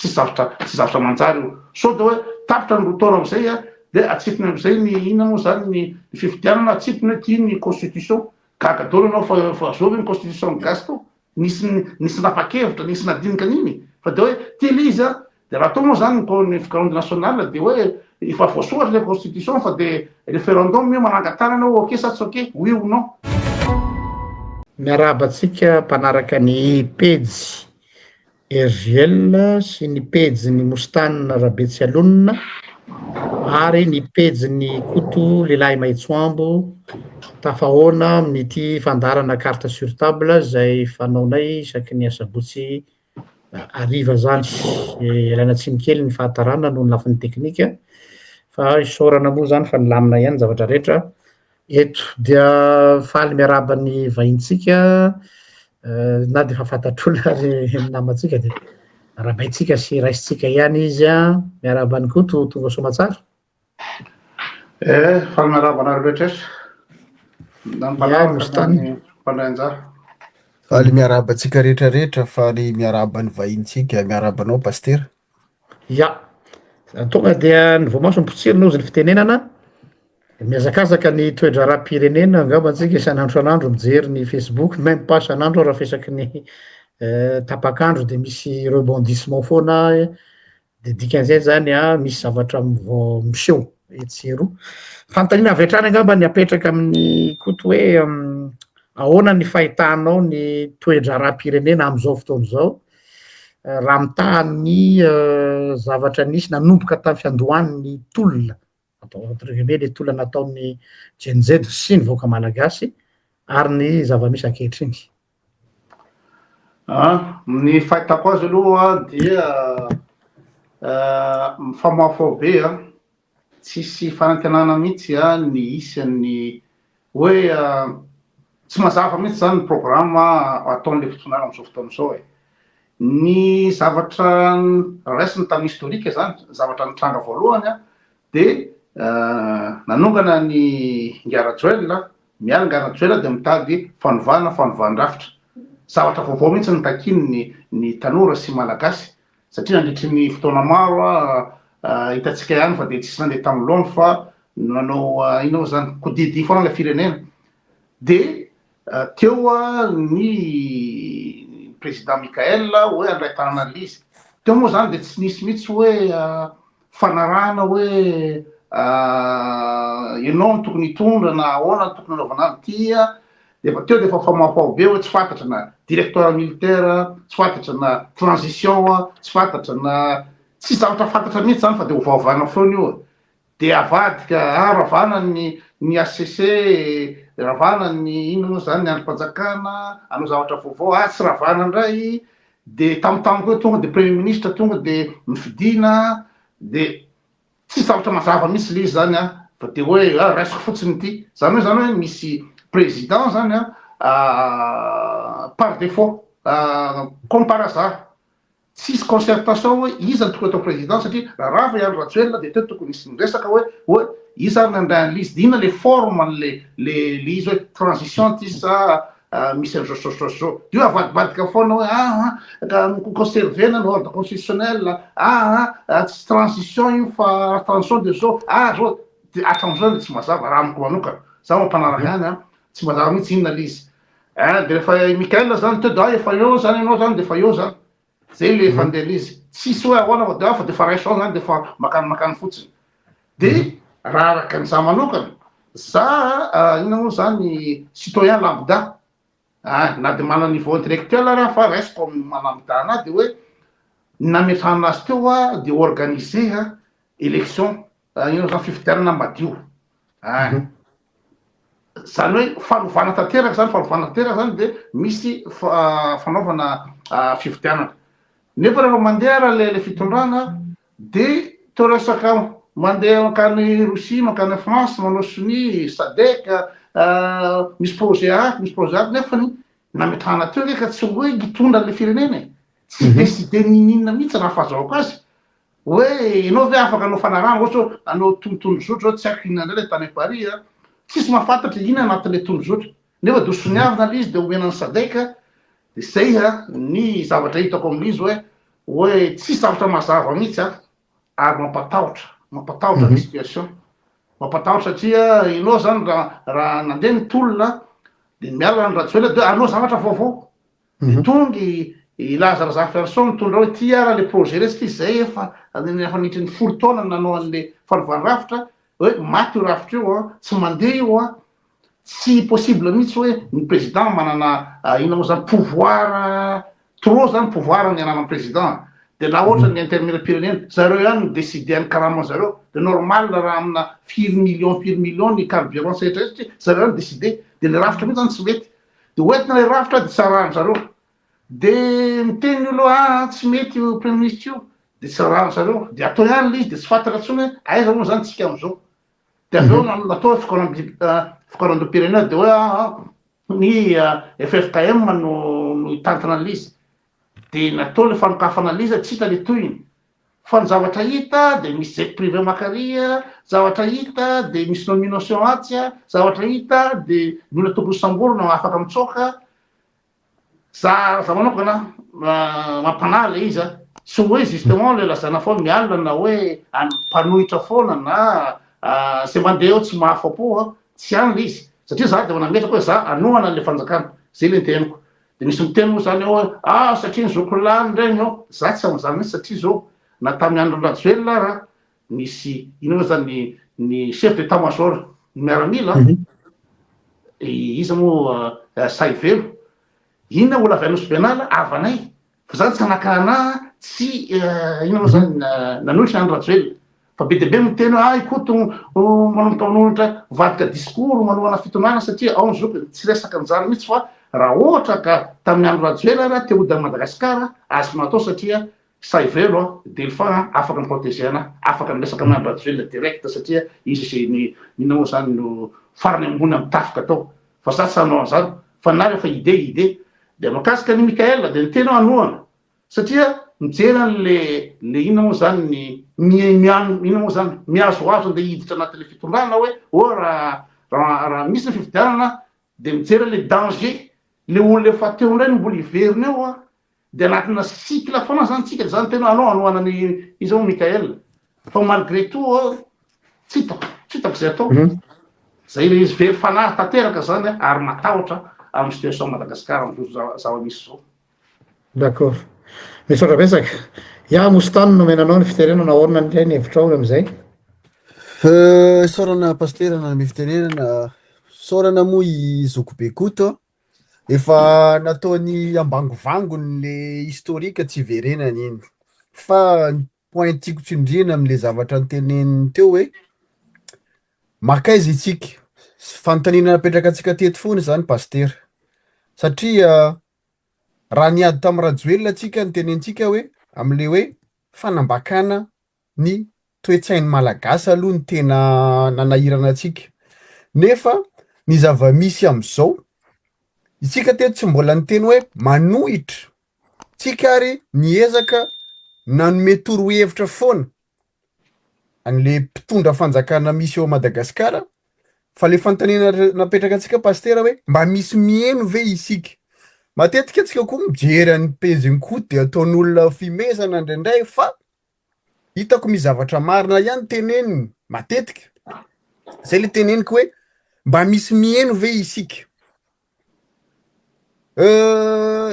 Tsisy zavatra tsy zavatra manjary io. Sao dia hoe tapitra ny 2 taona amin'izay a, dia atsipiny amin'izay ny inona moa izany ny ny fifidianana, atsipiny hoe ity ny constitution. Gaga daholo ianao fa fa zao ve ny constitution gasy to? Nisy nisy napa-kevitra, nisy nadinika an'iny fa dia hoe ity ilay izy a, dia raha atao moa izany ny ny grande nationale dia hoe efa voasoratra ilay constitution fa dia referendum io manangan-tanana hoe ok sa tsy ok, oui ou non. Miarahaba antsika mpanaraka ny pejy RJL sy ny pejin'i Mostana Rabetsialonina ary ny pejin'i Koto Lehilahy Mahitsoambo tafahoana amin'ity fandaharana carte sur table izay fanaonay isaky ny asabotsy hariva izany. Ialana tsiny kely ny fahatarana noho ny lafiny teknika fa isaorana moa izany fa nilamina ihany ny zavatra rehetra. Eto dia faly miarahaba ny vahintsika na dia efa fantatr'olona ary ny namantsika dia arahabaintsika sy raisintsika ihany izy an. Miarahaba an'i Koto, tonga soamatsara. Eh, faly miarahaba anareo rehetra rehetra. Na ny mpanaraka na ny mpandray anjara. Faly miarahaba antsika rehetra rehetra, faly miarahaba ny vahintsika, miarahaba anao Pasitera. Ya, tonga dia ny voamaso mipotsirina hozy ny fitenenana. Mihazakazaka ny toe-draharaham-pirenena angamba antsika isan'andro isan'andro mijery ny Facebook, même pas isan'andro raha fesaky ny tapak'andro de misy rebondissement foana, de dikan'izay zany an misy zavatra vao miseho etsy sy eroa. Fanontaniana avy hatrany angamba ny apetraka amin'i Koto hoe ahoana ny fahitanao ny toe-draharaham-pirenena amin'izao fotoana izao raha mitaha ny zavatra nisy nanomboka tamin'ny fiandohan'ny tolona atao entre guillemets le tolona nataon'ny Gen Z sy ny vahoaka malagasy ary ny zava-misy ankehitriny. Ah, ny fahitako azy aloha dia mifamoafoa be an, tsisy fanantenana mihitsy ny isan'ny hoe tsy mazava mihitsy zany ny programme ataon'le fitondrana amin'izao fotoana izao e. Ny zavatra raisiny tamin'ny historique zany, zavatra nitranga voalohany an, dia nanongana ny Ingahy Rajoelina, miala Ingahy Rajoelina dia mitady fanovana, fanovan-drafitra. Zavatra vaovao mihitsy no takian'ny ny tanora sy Malagasy satria nandritry ny fotoana maro hitantsika ihany fa dia tsisy nandeha tamin'ny laoniny fa nanao inona moa zany, kodiadia foana ilay firenena. Dia Teo ny président Mickaël hoe handray tanana an'ilay izy. Teo moa zany dia tsy nisy mihitsy hoe fanarahana hoe ianao no tokony hitondra na ahoana no tokony hanaovana an'ity. Dia efa teo dia efa famoafaho be hoe tsy fantatra na directoire militaire, tsy fantatra na transition, tsy fantatra na tsisy zavatra fantatra mihitsy zany fa dia ovaovana foana io e. Dia avadika, ah ravana ny ny HCC, ravana ny inona moa zany ny andrim-panjakana, hanao zavatra vaovao, ah tsy ravana indray, dia tampotampoka eo tonga dia premier ministre tonga dia nofidina, dia tsisy zavatra mazava mihitsy ilay izy zany an, fa dia hoe ah raisiko fotsiny ity, zany hoe zany hoe misy président zany an par défaut, comme par hasard. Tsisy concertation hoe iza no tokony atao président satria raha rava i Andry Rajoelina dia teo tokony hisy niresaka hoe hoe iza ary nandray an'ilay izy dia inona le forme an'le le le izy hoe transition ity sa misy an'izao sy zao sy zao dia io avadibadika foana hoe ah ah ka conserver-na ny ordre constitutionnel ah ah tsy transition io fa transition dia zao ah zao dia hatramin'izao dia tsy mazava raha amiko manokana za mampanaraka ihany an tsy mazava mihitsy inona le izy Eh de rehefa i Mickaël zany teo de ah efa eo zany ianao zany de efa eo zany. Zay le fandeha izy. Tsisy hoe ahoana fa de ah fa de efa raiso ao zany de efa makany makany fotsiny. De raha araka ny za manokana, za inona moa zany citoyen lambda, ah na de manana niveau intellectuel ary aho fa raisiko amin'ny maha lambda anahy de hoe ny nametrahana azy teo ah de organiser élection, inona zany fifidianana madio. Ah. Zany hoe fanovana tanteraka zany, fanovana tanteraka zany de misy fanaovana fifidianana. Nefa rehefa mandeha ara le le fitondrana de to resaka mandeha mankany Russie, mankany France, manao sonia, SADC, misy projet ato, misy projet ato, nefa ny nametrahana teo nge ka tsy hoe hitondra an'le firenena e. Tsy décider n'inon'inona mihitsy raha fahazahoako azy. Hoe ianao ve afaka hanao fanarahana ohatra hoe hanao tondrozotra zao tsy haiko inona indray ilay tany Paris a, tsisy mahafantatra inona anatin'ilay tondrozotra nefa dia ho soniavina ilay izy dia omena ny sadec dia zay a ny zavatra hitako amin'ilay izy hoe. Hoe tsisy zavatra mazava mihitsy an, ary mampatahotra, mampatahotra ny situation. Mampatahotra satria ianao zany raha raha nandeha ny tolona de miala ny Rajoelina de hanao zavatra vaovao. De tonga i i Laza Razafiarison mitondra hoe ty ara le projet re satria zay efa efa niditry ny 10 taona nanao an'le fanovana rafitra hoe maty io rafitra io an, tsy mandeha io an, Tsy possible mihitsy hoe ny président manana inona moa zany pouvoir trop zany pouvoir ny ananan'ny président de na ohatra ny antenimierampirenena zareo ihany no décider ny karaman zareo de normal raha amina firy millions firy millions ny carburant sy rehetra rehetra satria zareo ihany décider de le rafitra mihitsy zany tsy mety de hoentina le rafitra de tsarahan zareo de miteny ny olo ah tsy mety io premier ministre io de tsarahan zareo de atao ihany le izy de tsy fantatra intsony hoe aiza moa zany tsika amizao Dia avy eo natao fikaonandoham-pirenena dia hoe aa ny ffkm no no hitantana an'ilay izy. Dia natao ilay fanokafana an'ilay izy, tsy hita ilay tohiny. Fa ny zavatra hita dia misy jet privé maka ary, zavatra hita dia misy nomination atsy, zavatra hita dia ny olona tokony samborina afaka mitsoaka. Za za manokana mampanahy le izy a, tsy hoe justement le lazaina fa hoe mialona na hoe mpanohitra foana na zay mandeha eo tsy mahafapo a, tsy any le izy satria za de efa nametraka hoe za hanohana anle fanjakana, zay le niteniko, de misy miteny moa zany eo hoe ah satria ny zokiny lany reny eo, za tsy amin'izany mihitsy satria zao na tamin'ny andron'i Rajoelina ara nisy inona moa zany ny ny chef d'état major ny miaramila iza moa Sahivelo inona olona avy any Nosy Benala havanay fa zany tsy hanakana tsy inona moa zany nanohitra an'i Rajoelina fa be dia be miteny hoe ah i Koto manomboka manohitra mivadika discours manohana fitondrana satria ao ny zokiny tsy resaka an'izany mihitsy fa raha ohatra ka tamin'ny andro Rajoelina ary te hody an'i Madagasikara azoko natao satria Sahivelo a, Delphin a, afaka mi-protéger ana, afaka miresaka amin'i Andry Rajoelina direct satria izy izay ny inona moa zany no farany ambony amin'ny tafika tao. Fa za tsy hanao an'izany fa na rehefa idée idée. Dia mahakasika an'i Mickaël dia ny tena aho hanohana satria mijery an'le le inona moa zany ny mi mi inona moa zany mihazohazo andeha hiditra anatin'le fitondrana hoe oh raha raha raha misy ny fifidianana dia mijery an'le danger le olona efa teo indray no mbola hiverina eo a. De anatina cycle foana zany tsika de zany tena anao hanohana ny iza moa Mickaël fa malgré tout tsy hitako tsy hitako zay atao zay le izy very fanahy tanteraka zany ary matahotra amin'ny situation Madagascar am'zao zava-misy zao. D'accord. Misaotra betsaka. Ya Moustane nomena anao ny fitenenana ahoana indray ny hevitrao amin'izay? Isaorana Pasitera nanome fitenenana. Isaorana moa i Zokibe Koto Efa nataony ambangovangony le historique tsy hiverenana iny. Fa ny point tiako tsindriana amle zavatra noteneniny teo hoe mankaiza isika? Fanontaniana napetraka antsika teto foana izany Pasitera. Satria raha niady tamin'i Rajoelina tsika nitenentsika hoe amle hoe fanambakana ny toe-tsain'ny Malagasy aloha no tena nanahirana antsika. Nefa ny zava-misy amin'izao, isika teto tsy mbola niteny hoe manohitra, tsika ary niezaka nanome torohevitra foana an'le mpitondra fanjakana misy eo Madagasikara, fa le fanontaniana napetraka antsika Pasitera hoe mba misy miheno ve isika? Matetika antsika koa mijery an'ny pejin'i Koto de ataon'olona fimezana indraindray fa hitako misy zavatra marina ihany teneniny matetika, zay le teneniko hoe mba misy miheno ve isika?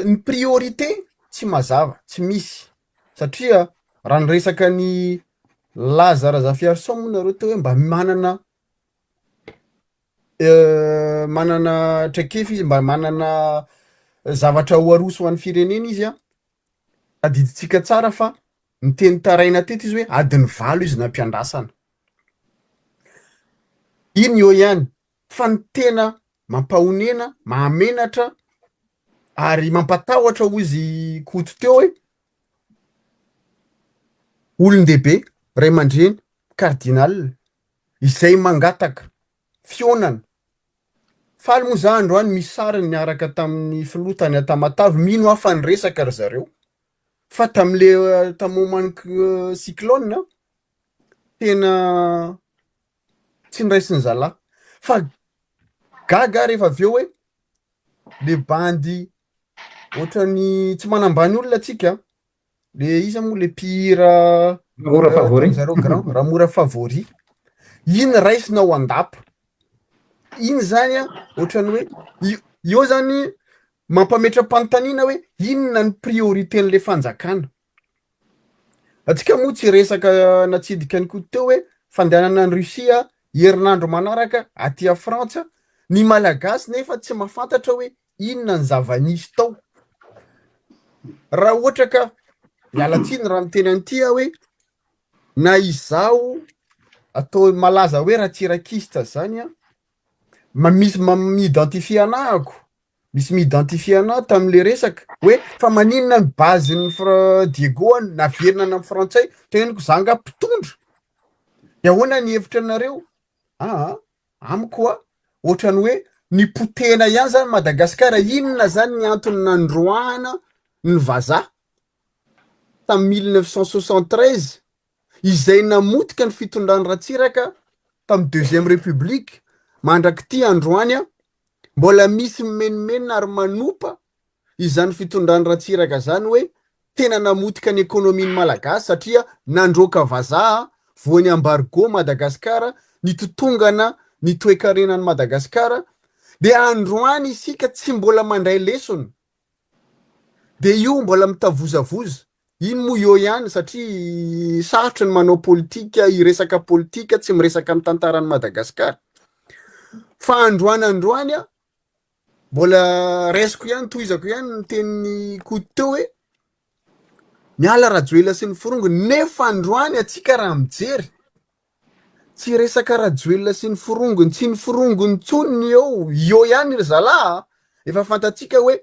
Ny priorité tsy mazava, tsy misy satria raha niresaka ny Laza Razafiarison moa nareo teo hoe mba manana manana traikefa izy, mba manana zavatra ho aroso ho an'ny firenena izy an, tadidintsika tsara fa niteny taraina teto izy hoe adiny 8 izy nampiandrasana, iny eo ihany fa ny tena mampahonena, mahamenatra ary mampatahotra hoy izy Koto teo hoe olon-dehibe, ray aman-dreny, cardinal izay mangataka fihaonana. Faly moa za androany misy sariny niaraka tamin'ny filoha tany Tamatave, mino aho fa niresaka ry zareo fa tamle tam moment cyclone tena tsy niraisin'ny zalahy fa gaga aho rehefa avy eo hoe le bandy ohatran'ny tsy manambany olona tsika. Le iza moa le mpihira Ramora Favori. Ataon'zareo grand, Ramora Favori. Iny raisina ao an-dapa. Iny zany an, ohatran'ny hoe io eo zany mampametra-panontaniana hoe inona ny priorité-n'le fanjakana. Antsika moa tsy resaka natsidika an'i Koto teo hoe fandehanana any Russie herinandro manaraka aty a Frantsa, ny Malagasy nefa tsy mahafantatra hoe inona ny zava-nisy tao. Raha ohatra ka, miala tsiny raha miteny an'ity aho hoe na izaho atao malaza hoe ratsirakista zany an, misy mi-identifier anahako, misy mi-identifier anah tamin'le resaka hoe fa maninona ny base-n'ny Fra- Diego an naverina any amin'ny frantsay, teneniko za nga mpitondra, de ahoana ny hevitra anareo? Aa amiko a ohatran'ny hoe nipotehina ihany zany Madagasikara, inona zany ny antony nandroahana ny vazaha tamin'ny 1973 izay namotika ny fitondran'i Ratsiraka tamin'ny deuxième république mandrak'ity androany a, mbola misy mimenomenona ary manopa izany fitondran'i Ratsiraka zany hoe tena namotika ny économie ny Malagasy satria nandroaka vazaha voan'ny embargo Madagascar nitotongana ny toekarenan'i Madagascar de androany isika tsy mbola mandray lesona de io mbola mitavozavoza iny moa eo ihany satria sarotra ny manao politika hiresaka politika tsy miresaka ny tantaran'i Madagascar fa androany androany a Mbola raisiko ihany, tohizako ihany ny tenin'i Koto teo hoe miala Rajoelina sy ny forongony nefa androany antsika raha mijery tsy resaka Rajoelina sy ny forongony, tsy ny forongony intsony ny eo, eo ihany ry zalahy a! Efa fantatsika hoe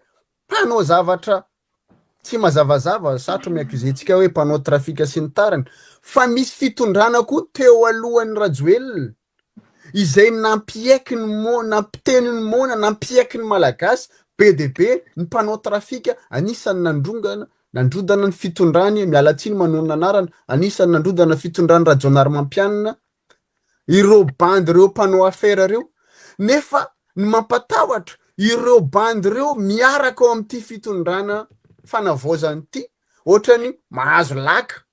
mpanao zavatra tsy mazavazava, sarotra mi-accuser antsika hoe mpanao trafic sy ny tariny, fa misy fitondrana koa teo alohan'i Rajoelina izay nampiaiky ny moana, nampiteny ny moana, nampiaiky ny Malagasy, be dia be ny mpanao trafika, anisan'ny nandrongana, nandrodana ny fitondrany, miala tsiny manonona anarana, anisan'ny nandrodana ny fitondran'i Rajaonarimampianina, ireo bandy ireo mpanao afera ireo, nefa ny mampatahotra, ireo bandy ireo miaraka ao amin'ity fitondrana fanavaozana ity, ohatrany mahazo laka,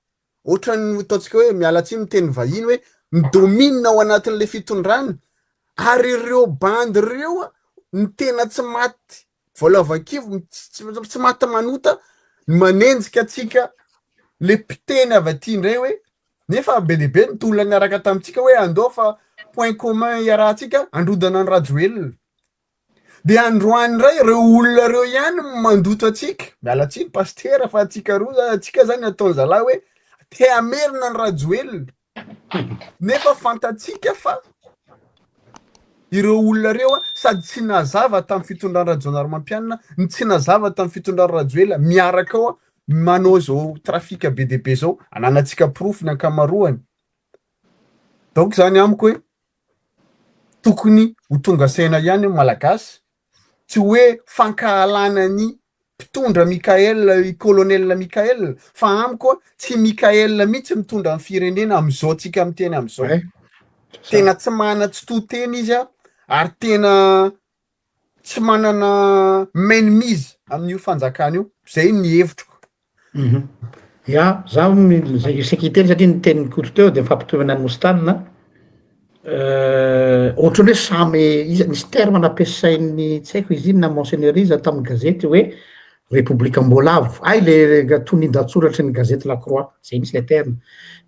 Ohatran'ny ataontsika hoe, miala tsiny miteny vahiny hoe, mi-domine ao anatin'ilay fitondrana, ary ireo bandy ireo no tena tsy maty voalavo an-kibo, tsy maty manota ny manenjika antsika le mpiteny avy aty indray hoe, nefa be dia be ny tolona niaraka tamintsika hoe andao fa point commun iarahantsika handrodana an'i Rajoelina. Dia androany indray ireo olona ireo ihany no mandoto antsika, miala tsiny pasitera fa antsika roa zany, antsika zany ataon-zalahy hoe te hamerina an'i Rajoelina, nefa fantatsika fa ireo olona ireo sady tsy nazava tamin'ny fitondran'i Rajaonarimampianina no tsy nazava tamin'ny fitondran'i Rajoelina, miaraka ao manao izao trafic be dia be izao, ananantsika porofo ny ankamaroany, donc zany amiko hoe Tokony ho tonga saina ihany ny Malagasy, tsy hoe fankahalana ny mpitondra Mickaël, i colonel Mickaël, fa amiko tsy Mickaël mihitsy mitondra ny firenena amin'izao tsika miteny amin'izao. Tena tsy manana tsy to teny izy ary tena tsy manana main mise amin'io fanjakana io, zay ny hevitroko. Mhm. Ya, zaho zay saika hiteny satria ny tenin'i Koto teo de mifampitovy an'i Moustane, ohatran'ny hoe samy iza nisy terme nampiasain'ny tsy haiko izy iny na monseigneur iza tamin'ny gazety hoe repoblikam-boalavo, hay le tonin-dahatsoratry ny gazety la croix, zay mihitsy le terme,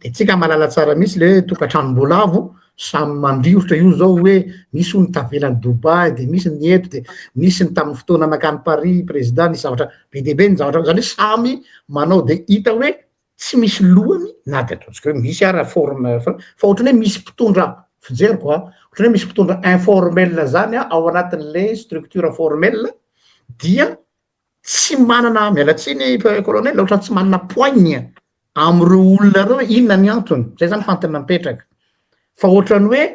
de tsika mahalala tsara mihitsy le hoe tokantranom-boalavo Samy mandrirotra io zao hoe misy hono tavela any Dubaï de misy ny eto de misy ny tamin'ny fotoana nankany Paris président nisy zavatra be dia be ny zavatra zany hoe samy manao de hita hoe tsy misy lohany na de ataontsika hoe misy ara forme fa ohatran'ny hoe misy mpitondra fijeriko a ohatran'ny hoe misy mpitondra informel zany a ao anatin'le structure formel dia tsy manana, miala tsiny colonel, ohatran'ny tsy manana poigne amin'ireo olona ireo hoe inona ny antony, zay zany fantany mipetraka, fa ohatran'ny hoe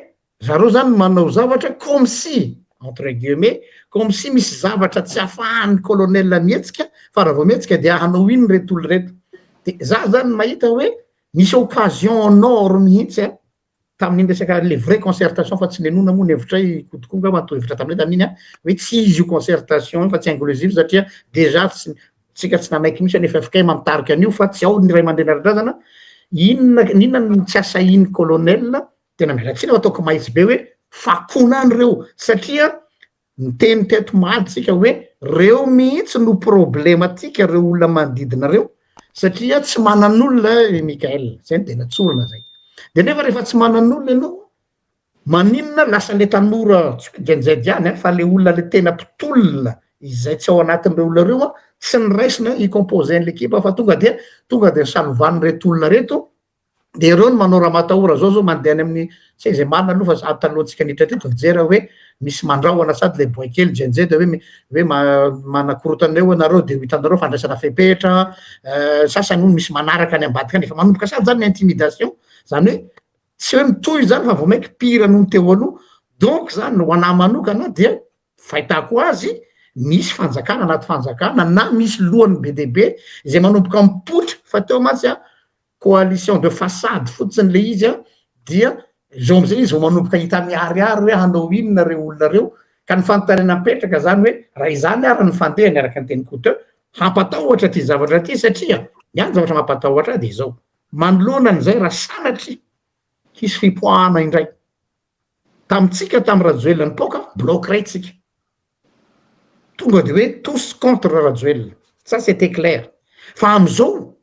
zareo zany manao zavatra comme si, entre guillemets, comme si misy zavatra tsy afahan'ny colonel mihetsika, fa raha vao mihetsika dia hanao ino ireto olona ireto, de za zany mahita hoe misy occasion en or mihitsy an, tamin'iny resaka le vrai concertation fa tsy nenona moa ny hevitray Koto koa angamba nitohy hevitra taminay tamin'iny an, hoe tsy izy io concertation io fa tsy inclusive satria déjà tsy. Tsika tsy nanaiky mihitsy ny ffkm mitarika an'io fa tsy ao ny ray aman-dreny ara-drazana, inona inona no tsy asahian'ny colonel, tena miala tsiny fa ataoko mahitsy be hoe fakona any reo satria niteny teto omaly tsika hoe reo mihitsy no problematika reo olona manodidina reo satria tsy manan'olona i Mickaël, zay no tena tsorina zay, de nefa rehefa tsy manan'olona ianao Maninona lasa le tanora tsy hoe Gen Z ihany an, fa le olona le tena mpitolona izay tsy ao anatin'ireo olona ireo an, tsy niraisina hi-composer an'le ekipa fa tonga dia tonga dia salovan'ireto olona ireto, dia ireo no manao ramatahora zao zao mandeha any amin'ny tsy hay izay marina aloha fa talohantsika niditra teto nijery aho hoe misy mandrahona sady le boay kely Gen Z hoe hoe manakorontana eo ianareo dia ho hitanareo fandraisana fepetra, sasany hono misy manaraka any ambadika any, efa manomboka sady zany ny intimidation, zany hoe Tsy hoe mitohy izany fa vao mainka pire noho ny teo aloha, donc zany ho anah manokana dia fahitako azy misy fanjakana anaty fanjakana na misy lohany be dia be izay manomboka mipoitra fa teo mantsy an coalition de façade fotsiny le izy an dia izao amizay izy vao manomboka hita miharihary hoe hanao inona reo olona reo ka ny fanontaniana mipetraka zany hoe raha izany ary ny fandehany araka ny tenin'i Koto hampatahotra ty zavatra ty satria ny ahy ny zavatra mampatahotra ahy dia izao Manoloana an'izay raha sanatria hisy fipoahana indray. Tamintsika tamin'i Rajoelina nipoaka, bloc iray tsika. Tonga dia hoe tous contre Rajoelina. Ça c'était clair. Fa amin'izao,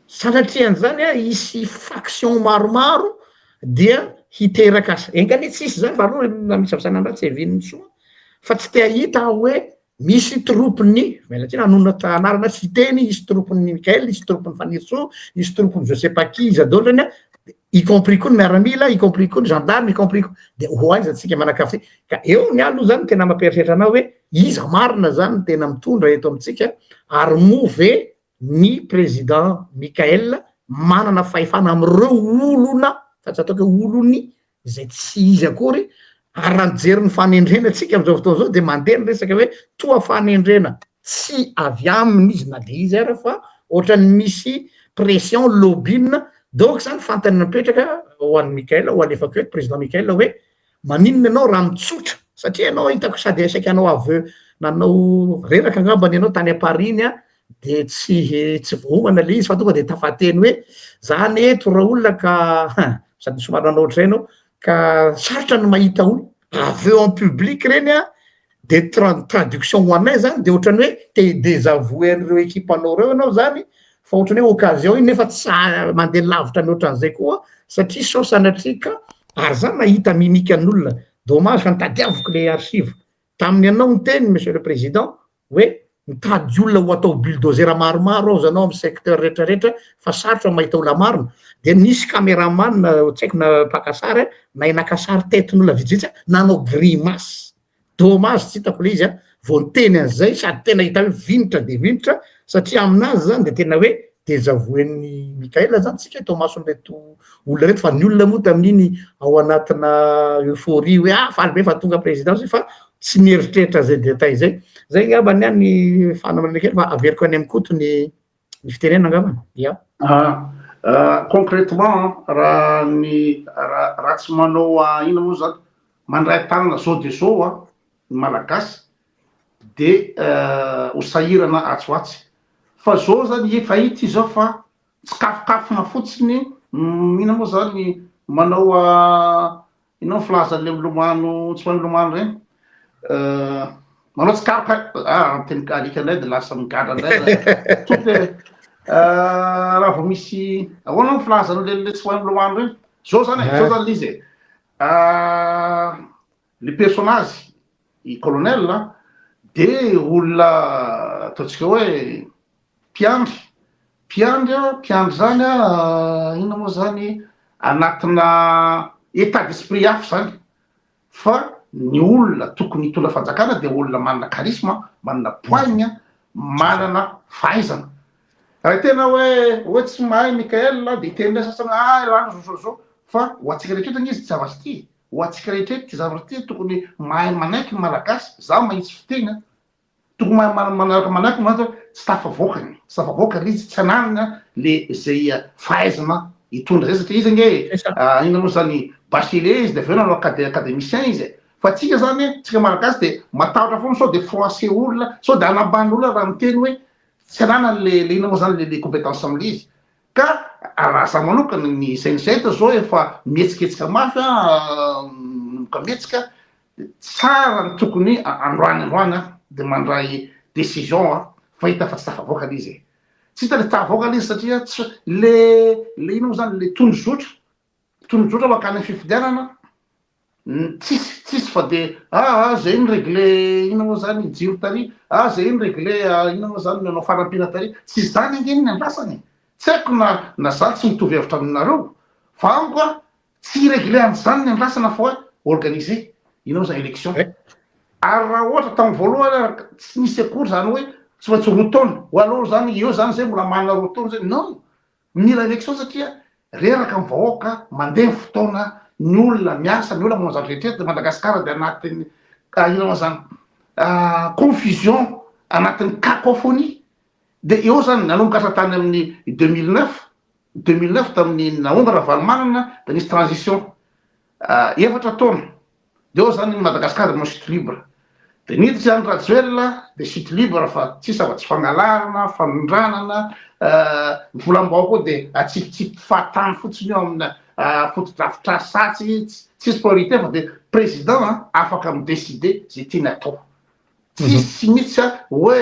sanatria an'izany hisy faction maromaro dia hiteraka, enga anie tsy hisy izany fa aloha na misy avy sanandra tsy hevian'ny soa, fa tsy te hahita aho hoe Misy troupe-n'ny, miala tsiny hanonona anarana sy hiteny, hisy troupe-n'ny Mickaël, hisy troupe-n'ny Fanirisoa, hisy troupe-n'ny je sais pas qui iza daholo ireny an, y compris koa ny miaramila, y compris koa ny gendarme, y compris koa, dia ho aiza tsika manakafy ty? Ka eo ny ahy aloha zany tena mampieritreritra anah hoe iza marina zany no tena mitondra eto amintsika ary moa ve ny président Mickaël manana fahefana amin'ireo olona fa tsy ataoko hoe olony izay tsy izy akory, ary raha mijery ny fanendrena antsika amin'izao fotoana izao dia mandeha ny resaka hoe toa fanendrena tsy avy aminy izy na dia izy ara fa ohatran'ny misy pression lobbying, donc zany fantany mipetraka ho an'i Mickaël ho alefako eto président Mickaël hoe maninona ianao raha mitsotra satria ianao hitako sady saika hanao aveu nanao reraka angambany ianao tany à Paris iny an, de tsy tsy voaomana le izy fa tonga de tafateny hoe za anie eto raolona ka sady somary nanao ohatr'izay ianao ka sarotra ny mahita olona aveu en public reny an de traduction ho anay zany de ohatran'ny hoe te hi-desavouer an'ireo ekipanao reo ianao zany fa ohatran'ny hoe occasion iny nefa tsy mandeha lavitra mihoatra an'izay koa satria sao sanatria ka ary za nahita mimique an'olona dommage fa nitadiaviko le archive tamin'ny anao niteny monsieur le président hoe mitady olona ho atao bulldozer maromaro aho zanao amin'ny secteur rehetra rehetra fa sarotra mahita olona marina dia nisy cameraman tsy haiko na mpaka sary nahay naka sary tetin'olona vitsivitsy nanao grimace dommage tsy hitako le izy a vao niteny an'izay sady tena hita hoe vinitra dia vinitra satria aminazy zany dia tena hoe dezavouen'i Mickaël zany tsika eto imason'ireto olona reto fa ny olona moa tamin'iny ao anatina euphorie hoe ah faly be fa tonga président zay fa tsy nieritreritra zay détail zay, zay angamba ny ahy ny fanamarihana kely fa averiko any amin'i Koto ny ny fitenenana angambany, ya. Ah, concrètement raha ny raha tsy manao inona moa zany mandray tanana zao de zao an ny malagasy de ho sahirana atsy ho atsy fa zao zany efa hita izao fa tsikafokafona fotsiny inona moa zany manao inona ny filazan'le milomano tsy mahay milomano reny manao tsikaroka ah miteny alika indray de lasa migadra indray tout e raha vao misy ahoana ny filazan'le le tsy mahay milomano reny zao zany e zao zany le izy e le personnage i colonel de olona ataontsika hoe mpiandry, mpiandry a, mpiandry zany a, inona moa zany, anatina état d'esprit hafa zany, fa ny olona tokony hitondra fanjakana de olona manana charisme, manana poigne, manana fahaizana. Raha tena hoe hoe tsy mahay Mickaël de hiteny indray sasany hoe ah elah zao zao zao, fa ho antsika rehetra eto anie izy zavatra ity e, ho antsika rehetra eto ity zavatra ity, tokony mahay manaiky ny malagasy, za mahitsy fiteny an, Tokony mahay manaraka manaiky mantsy hoe tsy tafavoakany, tsy tafavoaka le izy, tsy ananana le zay fahaizana hitondra zay satria izy ange inona moa zany bachelier izy de avy eo nanao académicien izy e. Fa tsika zany, tsika malagasy de matahotra foana sao de froisser olona, sao de hanambany olona raha miteny hoe. Tsy ananany le le inona moa zany le le compétence amle izy. Ka raha za manokana ny CNZ zao efa mihetsiketsika mafy an, manomboka mihetsika, de tsara ny tokony androany androany an de mandray décision an, fa hita fa tsy tafavoaka le izy e. Tsy hita le tafavoaka le izy satria tsy le le inona moa zany le tondrozotra, tondrozotra mankany am fifidianana Tsisy, tsisy fa de ah ah zay ny regle inona moa zany jiro tary, ah zay ny regle inona moa zany nanao fanampiana tary, tsy izany ange ny andrasana e! Tsy haiko na na za tsy mitovy hevitra aminareo fa amiko a tsy hi-regle an'izany ny andrasana fa hoe organiser inona moa zany election ary raha ohatra tamin'ny voalohany ary tsy nisy akory zany hoe tsy maintsy roa taona ou alors zany eo zany zay mbola manana roa taona zay, non! Mila election satria reraka ny vahoaka, mandeha ny fotoana, ny olona miasa, ny olona manao zavatra rehetra eto Madagascar dia anatin'ny inona moa zany confusion, anatin'ny cacophonie, dia eo zany nanomboka asa tany amin'ny 2009, 2009 tamin'ny nahomby Ravalomanana dia nisy transition efatra taona, De eo zany Madagascar de manao chute libre. De niditra i Andry Rajoelina de chute libre fa tsisy afa tsy fangalarana, fanondranana, ny volam-bahoaka eo de atsipitsipy fahatany fotsiny eo amina fotodrafitrasa tsy tsisy priorité fa de président afaka mi-decider ze tiany atao. Tsisy mihitsy hoe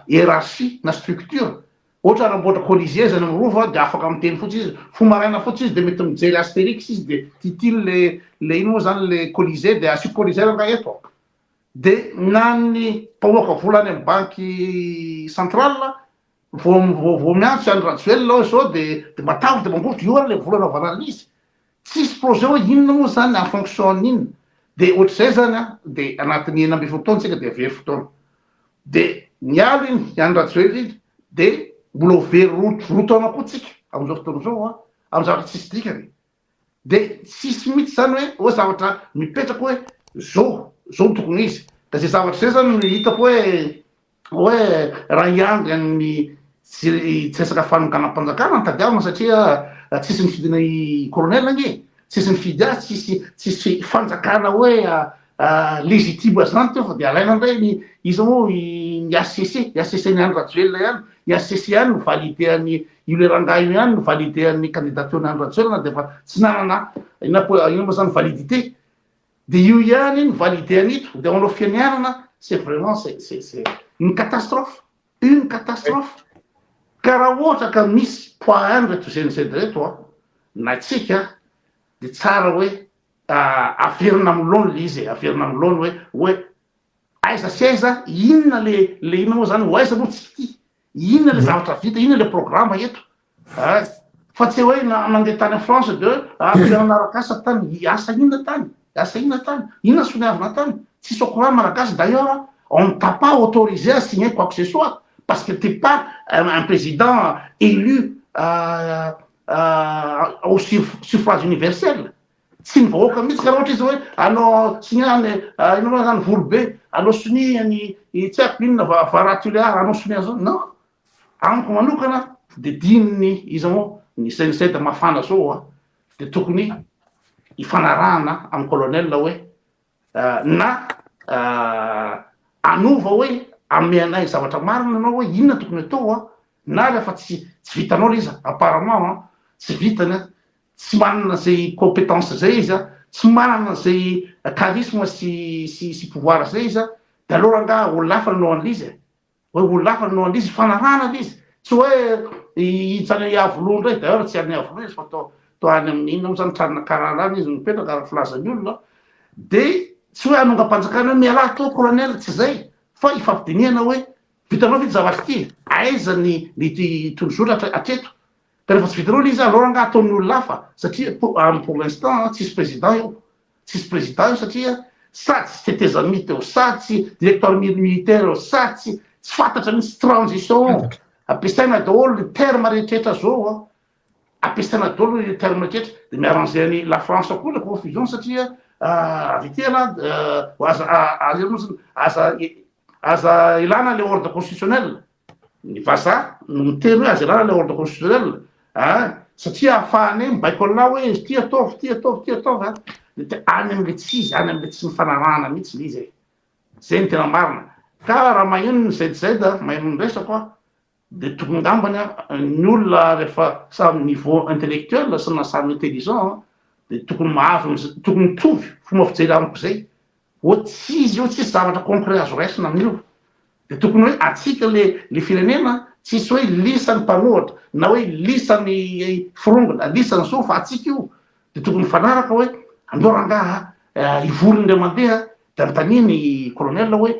hiérarchie na structure. Ohatra hanamboatra colisée izy any amin'ny rova dia afaka miteny fotsiny izy, fo maraina fotsiny izy dia mety mijery Astérix izy dia titily le le ino moa zany le colisée dia asio colisée rangahy eto. Dia na ny mpamoaka vola any amin'ny banky centrale vao vao vao miantso i Andry Rajoelina hoe zao dia dia matahotra dia mangovitra, io ary le vola anaovana an'izy. Tsisy projet hoe inona moa zany en fonction an'inona. Dia ohatr'izay zany an, dia anatin'ny 16 taona tsika dia very fotoana. De niala iny i Andry Rajoelina iny de mbola ho very roa taona koa tsika amin'izao fotoana izao an, amin'ny zavatra tsisy dikany. De tsisy mihitsy zany hoe hoe zavatra mipetraka hoe zao, zao no tokony ho izy. Ka zay zavatra zay zany no hitako hoe hoe raha hiandry an'ny tsy tsy resaka fanonganam-panjakana no tadiavina satria tsisy nifidina i colonel ange e, tsisy nifidy azy, tsisy tsisy fanjakana hoe Légitime zany teo fa de alaina ndray ny iza moa ny HCC, ny HCC ny Andry Rajoelina ihany, ny HCC ihany no valide an'i io le rangahy io ihany no valide an'ny candidature ny Andry Rajoelina de efa tsy nanana inona po inona moa zany validité de io ihany no valide an'ito de manao fianianana c'est vraiment c'est c'est c'est une catastrophe, une catastrophe ka raha ohatra ka misy poids ihany reto GNZ reto an na tsika de tsara hoe Averina amin'ny laoniny le izy e, averina amin'ny laoniny hoe hoe aiza sy aiza, inona le le inona moa zany, ho aiza moa tsika ity, inona le zavatra vita, inona le programme eto eh, fa tsy hoe nandeha tany France de hoe nanaraka asa tany, asa inona tany, asa inona tany, inona soniavina tany, tsisy au courant malagasy, d'ailleurs on ne t'a pas autorisé à signer quoi que ce soit parce que t'es pas un président élu au suffrage universel. Tsy ny vahoaka mihitsy ka raha ohatra izy hoe anao sonia any inona moa zany Volobe, anao sonia any tsy haiko inona Vara Tuléar, anao sonia zao, non. Amiko manokana de dininy iza moa ny CNC mafana zao a, de tokony hifanarahana amin'ny colonel hoe na hanova hoe hanome anay zavatra marina ianao hoe inona tokony atao a, na rehefa tsy tsy vitanao le izy apparemment an, tsy vitany an, tsy manana zay compétence zay izy an, tsy manana zay charisme sy sy sy pouvoir zay izy an, de aleo rangaha olona hafa nanao an'le izy e. Hoe olona hafa no an'izy, ifanarahana ilay izy, tsy hoe hiditra any Iavoloha indray, d'ailleurs tsy any Iavoloha izy fa toa toa any amin'ny inona moa izany tranona karana any izy no mipetraka araka ny filazan'ny olona, dia tsy hoe hanongam-panjakana hoe mialà teo colonel, tsy izay, fa ifampidinihana hoe vitanao ve ity zavatra ity, aiza ny ny tondrozotra hatreto, ka rehefa tsy vitanao ilay izy aleo rangaha ataon'ny olona hafa satria pour l'instant tsisy président eo. Tsisy président io satria sady tsy tetezamita eo, sady tsy directoire militaire eo, sady tsy tsy fantatra mihitsy transition. Ampiasaina daholo ny terme rehetrretra zao an. Ampiasaina daholo ny terme rehetrretra. De mi-arranger an'i la France koa le confusion satria avy ety ialahy aza aza aza ilana le ordre constitutionnel. Ny vazaha no miteny hoe aza ilana ilay ordre constitutionnel a, satria ahafahanay mibaiko an'lah hoe ity ataovy, ity ataovy, ity ataovy a, dia te any amin'ilay tsy izy, any amin'ilay tsy nifanarahana mihitsy ilay izy e. Zay no tena marina. Ka raha maheno ny ZZ, maheno ny resako aho, de tokony angambany ny olona rehefa samy niveau intellectuel sy na samy intelligent de tokony mahavy tokony mitovy fomba fijery amiko zay hoe tsy izy io tsisy zavatra concret azo raisina amin'io. De tokony hoe atsika le le firenena tsisy hoe lisany mpanohatra na hoe lisany forongona lisany zao fa atsika io de tokony mifanaraka hoe andao rangaha hivory indray mandeha de anontaniany colonel hoe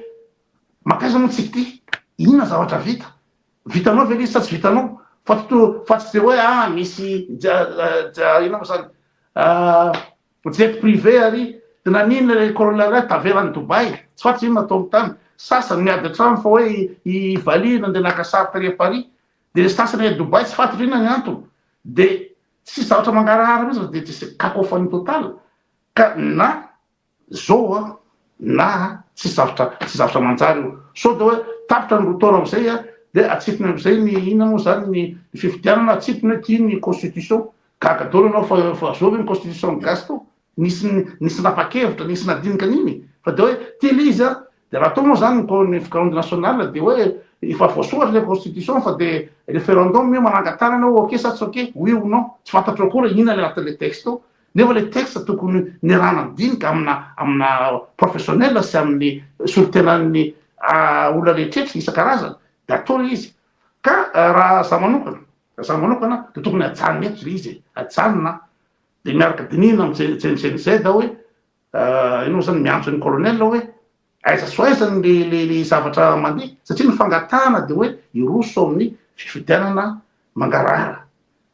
mankaiza moa tsika ty inona zavatra vita vitanao ve le izy sa tsy vitanao fa tsy to fa tsy de hoe ah misy inona moa zany jet privé ary de naninona le colonel ray tavela any Dubaï tsy fantatry inona ataony tany sasany miady an-trano fa hoe i Vali nandeha naka sary tary Paris de le sasany any Dubaï tsy fantatry inona ny antony de tsisy zavatra mangarahara mihitsy fa de tsisy cacophonie totale ka na zao a na tsisy zavatra tsy zavatra manjary io sao de hoe tapitra ny 2 taona amizay a de atsipiny amizay ny inona moa zany ny fifidianana atsipiny hoe ty ny constitution gaga daholo anao fa fa zao ve ny constitution gasy tao nisy nisy napa-kevitra nisy nadinika an'iny fa de hoe ty le izy a de raha atao moa zany ny grande nationale de hoe efa voasoratra le constitution fa de référendum io mananga-tanana hoe ok sa tsy ok, oui ou non, tsy fantatro akory inona le anatin'le texte ao nefa le texte tokony niarahana midinika amina amina professionnel sy amin'ny solontenan'ny olona rehetrrehetra isan-karazany de atao le izy. Ka raha za manokana za manokana de tokony ajanona eto le izy, ajanona de miaraka dinihina amy Gen Z hoe ino moa zany miantso ny colonel hoe aiza so aiza le le le zavatra mandeha satria ny fangatahana de hoe iroso amin'ny fifidianana mangarahara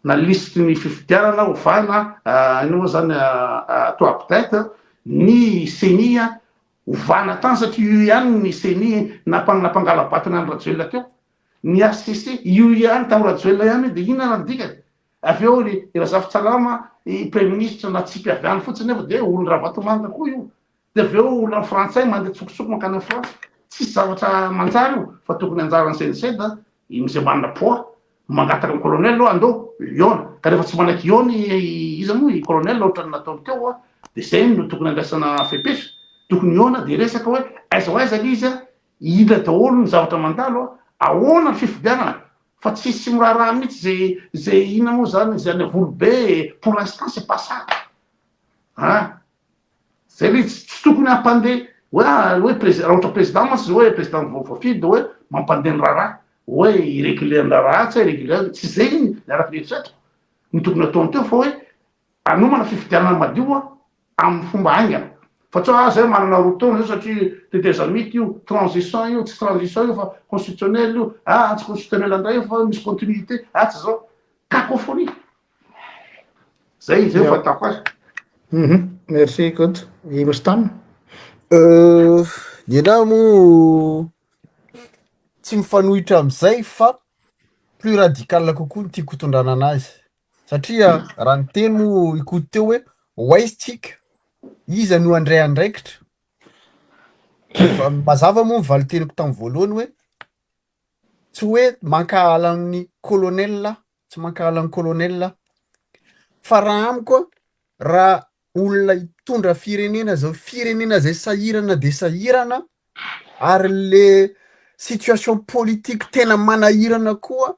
na lisitry ny fifidianana ovana ino moa zany atao update ny CENI ovana tany satria io ihany ny CENI nampangala-batana any Rajoelina teo ny HCC io ihany tamy Rajoelina ihany de inona raha dikany avy eo ry Razafintsalama i premier ministre natsipy avy any fotsiny nefa de olo Ravatomanga koa io de avy eo olona frantsay mandeha tsokotsoko mankany amy Frantsa tsisy zavatra manjary io fa tokony anjarany CNC misy manana poids mangataka amy colonel aloha andao iona ka rehefa tsy manaiky iony iza moa i colonel ohatrany nataony teo a de zay no tokony andraisana fepetra tokony iona de resaka hoe aiza ho aiza le izy a ina daholo ny zavatra mandalo a ahoana ny fifidianana fa tsisy miraharaha mihitsy zay zay ina moa zany zay any volobe pour l'instant c'est pas ça ah zay le tsy tokony hampandeha hoe hoe président raha ohatra président mantsy zao hoe président voafidy hoe mampandeha ny raharaha hoe iréguler ny raharaha tsy iréguler tsy zay ny araky eritreretiko ny tokony ataony teo fa hoe anomana fifidianana madio a amin'ny fomba haingana fa tsy hoe ah zay manana 2 taona zay satria tetezamita io transition io tsy transition io fa constitutionnel io ah tsy constitutionnel andray io fa misy continuité ah tsy zao cacophonie zay zay fahitako azy. Merci Koto. I Mostana? Ny anahy moa tsy mifanohitra amizay fa plus radical kokoa ny tiako hitondrana anazy satria raha ny teny moa ikoto teo hoe ho aiza tsika iza no andray andraikitra fa mazava moa ny valiteniko tamin'ny voalohany hoe tsy hoe mankahala ny colonel tsy mankahala ny colonel fa raha amiko raha olona hitondra firenena zao firenena zay sahirana de sahirana ary le situation politique tena manahirana koa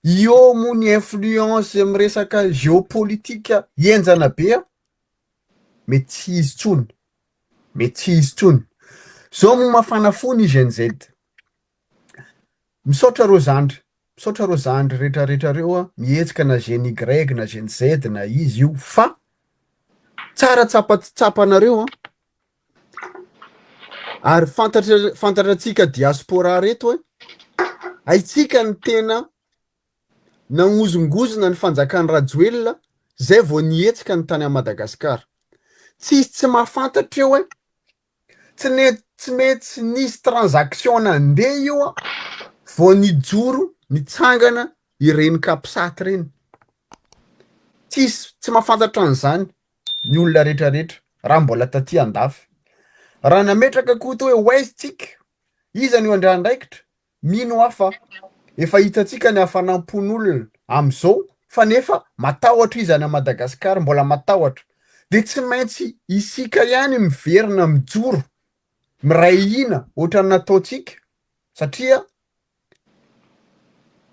eo moa ny influence amy resaka géopolitique henjana be a mety tsy izy tsony mety tsy izy tsony zao moa mafana fo ny Gen Z misaotra reo zandry misaotra reo zandry rehetrarehetra reo a mihetsika na Gen Y na Gen Z na izy io fa tsara tsapa tsapanareo a ary fantatra fantatra atsika diaspora reto hoe aitsika ny tena nagnozongozona ny fanjakany Rajoelina zay vao nihetsika ny tany a Madagasikara tsisy tsy mahafantatra eo hoe tsy ne tsy mety nisy transaction nandeha io a vao nijoro nitsangana ireny capsat reny tsisy tsy mahafantatra an'izany ny olona rehetrarehetra raha mbola taty andafy raha nametraka koto hoe ho aiza tsika iza no andray andraikitra mino aho fa efa hitantsika ny hafanam-pon'olona am'izao fa nefa matahotra izy any a Madagasikara mbola matahotra de tsy maintsy isika ihany miverina mijoro miray hina ohatran'ny nataontsika satria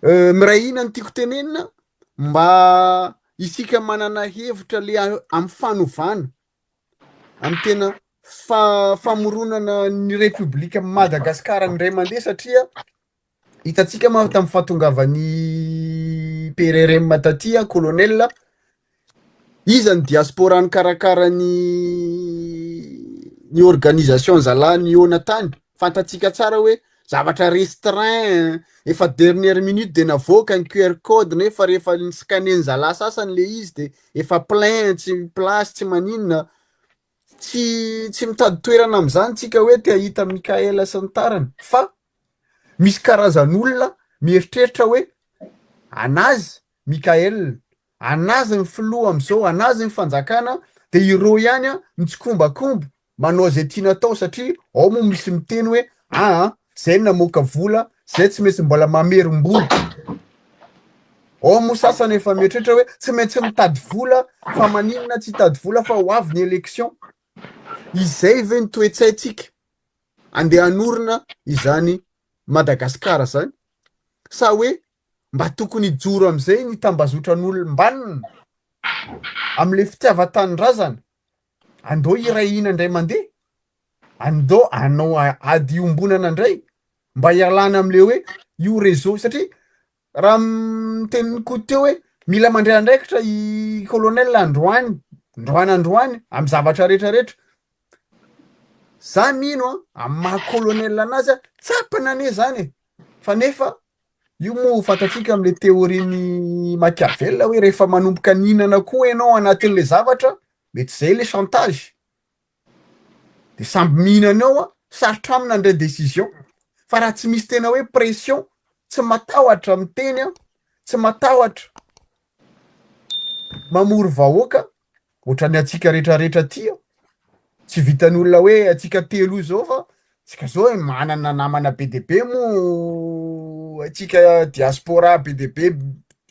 Miray hina ny tiako tenenina mba isika manana hevitra le amin'ny fanovana, amin'ny tena famoronana ny Repoblika Madagasikara indray mandeha satria hitantsika manko tamin'ny fahatongavan'ny PRRM taty colonel, iza ny diaspora nikarakara ny ny organisation zalahy nihaona tany, fantatsika tsara hoe zavatra restreint, efa dernière minute de navoaka ny QR code nefa rehefa ni-scanner-ny zalahy sasany le izy de efa plein tsy place tsy maninona, tsy tsy mitady toerana am'zany tsika hoe te hahita Mickaël sy ny tariny fa misy karazan'olona mieritreritra hoe anazy Mickaël, anazy ny filoha am'zao, anazy ny fanjakana de ireo ihany an mitsikombakomba manao zay tiana atao satria ao moa misy miteny hoe aa zay namoaka vola zay tsy maintsy mbola mamerim-bola, ao moa sasany efa mieritreritra hoe tsy maintsy mitady vola fa maninona tsy hitady vola fa ho avy ny élection, izay ve ny toe-tsaintsika andeha hanorina izany Madagasikara zany sa hoe mba tokony hijoro am'izay ny tambazotran'olom-banona am'le fitiavan-tanindrazana, andao hiray hina indray mandeha, andao hanao ady iombonana indray mba hialana am'le hoe io réseau satria raha nitenin'i Koto teo hoe mila mandray andraikitra i colonel androany, androany androany amy zavatra rehetrarehetra, za mino an amy maha colonel anazy an tsapany anie zany e, fa nefa io moa fantatsika am'le théorie-n'i Machiavel hoe rehefa manomboka nihinana koa ianao anatin'le zavatra mety zay le chantage, de samby mihinana ao an, sarotra aminy handray décision, fa raha tsy misy tena hoe pression, tsy matahotra miteny an, tsy matahotra mamory vahoaka ohatran'ny antsika rehetrarehetra aty an, tsy vitan'ny olona hoe antsika telo io zao fa tsika zao e manana namana be dia be moa antsika diaspora be dia be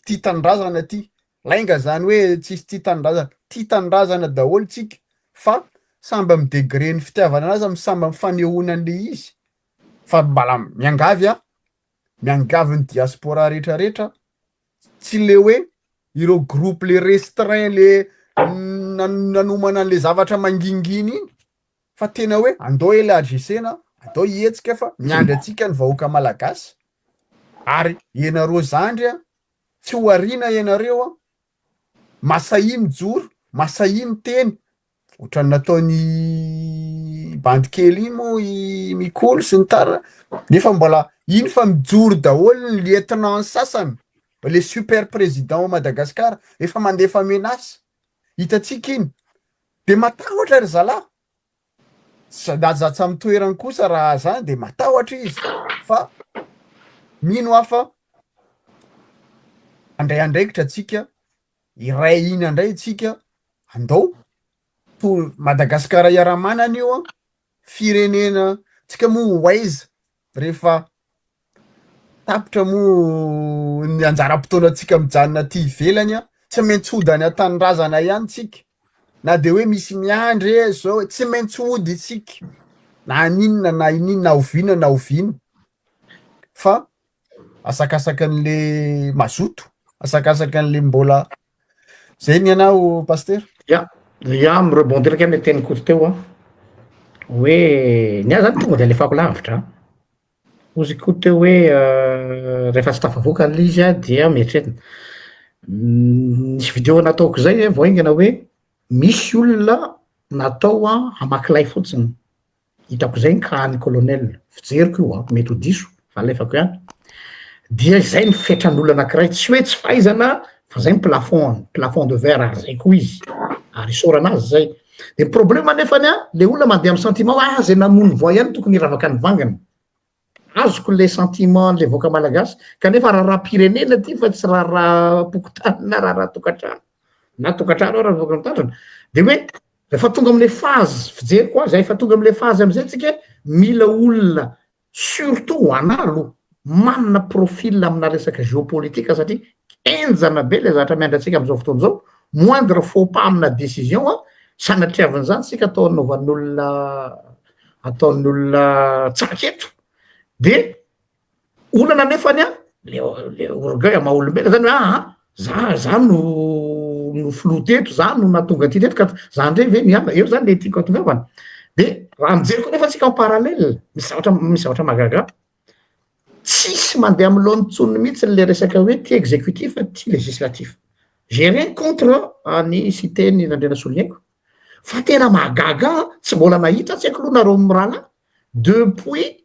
tia tanindrazana aty, lainga zany hoe tsisy tia tanindrazana, tia tanindrazana daholo tsika fa samby amy degré ny fitiavana anazy amy samby amy fanehoana an'le izy fa mbala miangavy aho, miangavy ny diaspora rehetrarehetra tsy le hoe ireo groupe le restreint le nanomana an'le zavatra mangingina iny fa tena hoe andao élargissena, andao hihetsika fa miandry antsika ny vahoaka malagasy ary ianareo zandry a tsy ho ariana ianareo a, masahia mijoro, masahia miteny Ohatran'ny nataon'i bandy kely iny moa i Mikolo sy ny tariny nefa mbola iny fa mijoro daholo ny lieutenant sasany, le super président ao Madagascar efa mandefa menace, hitantsika iny, de matahotra ry zalahy, na tsy amin'ny toerany kosa raha zany de matahotra izy fa mino aho fa handray andraikitra tsika Iray hina indray tsika andao to Madagascar iaramanana io an, firenena tsika moa ho aiza rehefa tapitra moa ny anjaram-potoanantsika mijanona aty ivelany an, tsy maintsy hody any an-tanindrazana ihany tsika na de hoe misy miandry e zao tsy maintsy hody isika na haninona na ininona na oviana na oviana fa Asakasaka an'le mazoto, asakasaka an'le mbola, zay ny anao Pasitera. Ya, ya mi-rebondir kely amle tenin'i Koto teo an, hoe ny ahy zany tonga de alefako lavitra an, hozy i Koto teo hoe rehefa tsy tafavoaka le izy an dia mieritreritra, nisy video nataoko zay vao haingana hoe misy olona natao an hamaky lay fotsiny, Hitako izay ny cas an'i colonel, fijeriko io an, mety ho diso fa alefako ihany, dia izay ny fetran'olona anakiray, tsy hoe tsy fahaizana fa zay ny plafond-ny, plafond de verre ary zay koa izy, ary isaorana azy zay, de ny problème anefany an, le olona mandeha amin'ny sentiment hoe ah zay namono voay ihany tokony hiravaka ny vanginy, azoko le sentiment an'le vahoaka malagasy kanefa raharaham-pirenena ty fa tsy raharaham-pokontany na raharaha-tokantrano, na tokantrano ary vahoaka mitandrina, de hoe Rehefa tonga amle phase fijeriko azy, efa tonga amle phase amizay tsika mila olona surtout ho anah aloha manana profil amina resaka géopolitique satria henjana be le zavatra miandry antsika amizao fotoana izao, moindre faux pas amina décision an, sanatriavin'izany tsika atao anaovan'olona ataon'olona tsaketo de olana nefany an. Le le orgueil maha olombelona zany hoe aa za za no no filoha teto, za no nahatonga an'ity teto ka za ndray ve miala, eo zany le tiako hatongavana. De raha mijery koa nefa tsika en parallèle, misy zavatra misy zavatra mahagaga ahy, tsisy mandeha amy laoniny tsony mihitsy le resaka hoe ty executif ty législatif. J'ai rien contre an'i Siteny Randrianasoloniaiko fa tena mahagaga ahy tsy mbola nahita tsy haiko aloha nareo mirahalahy depuis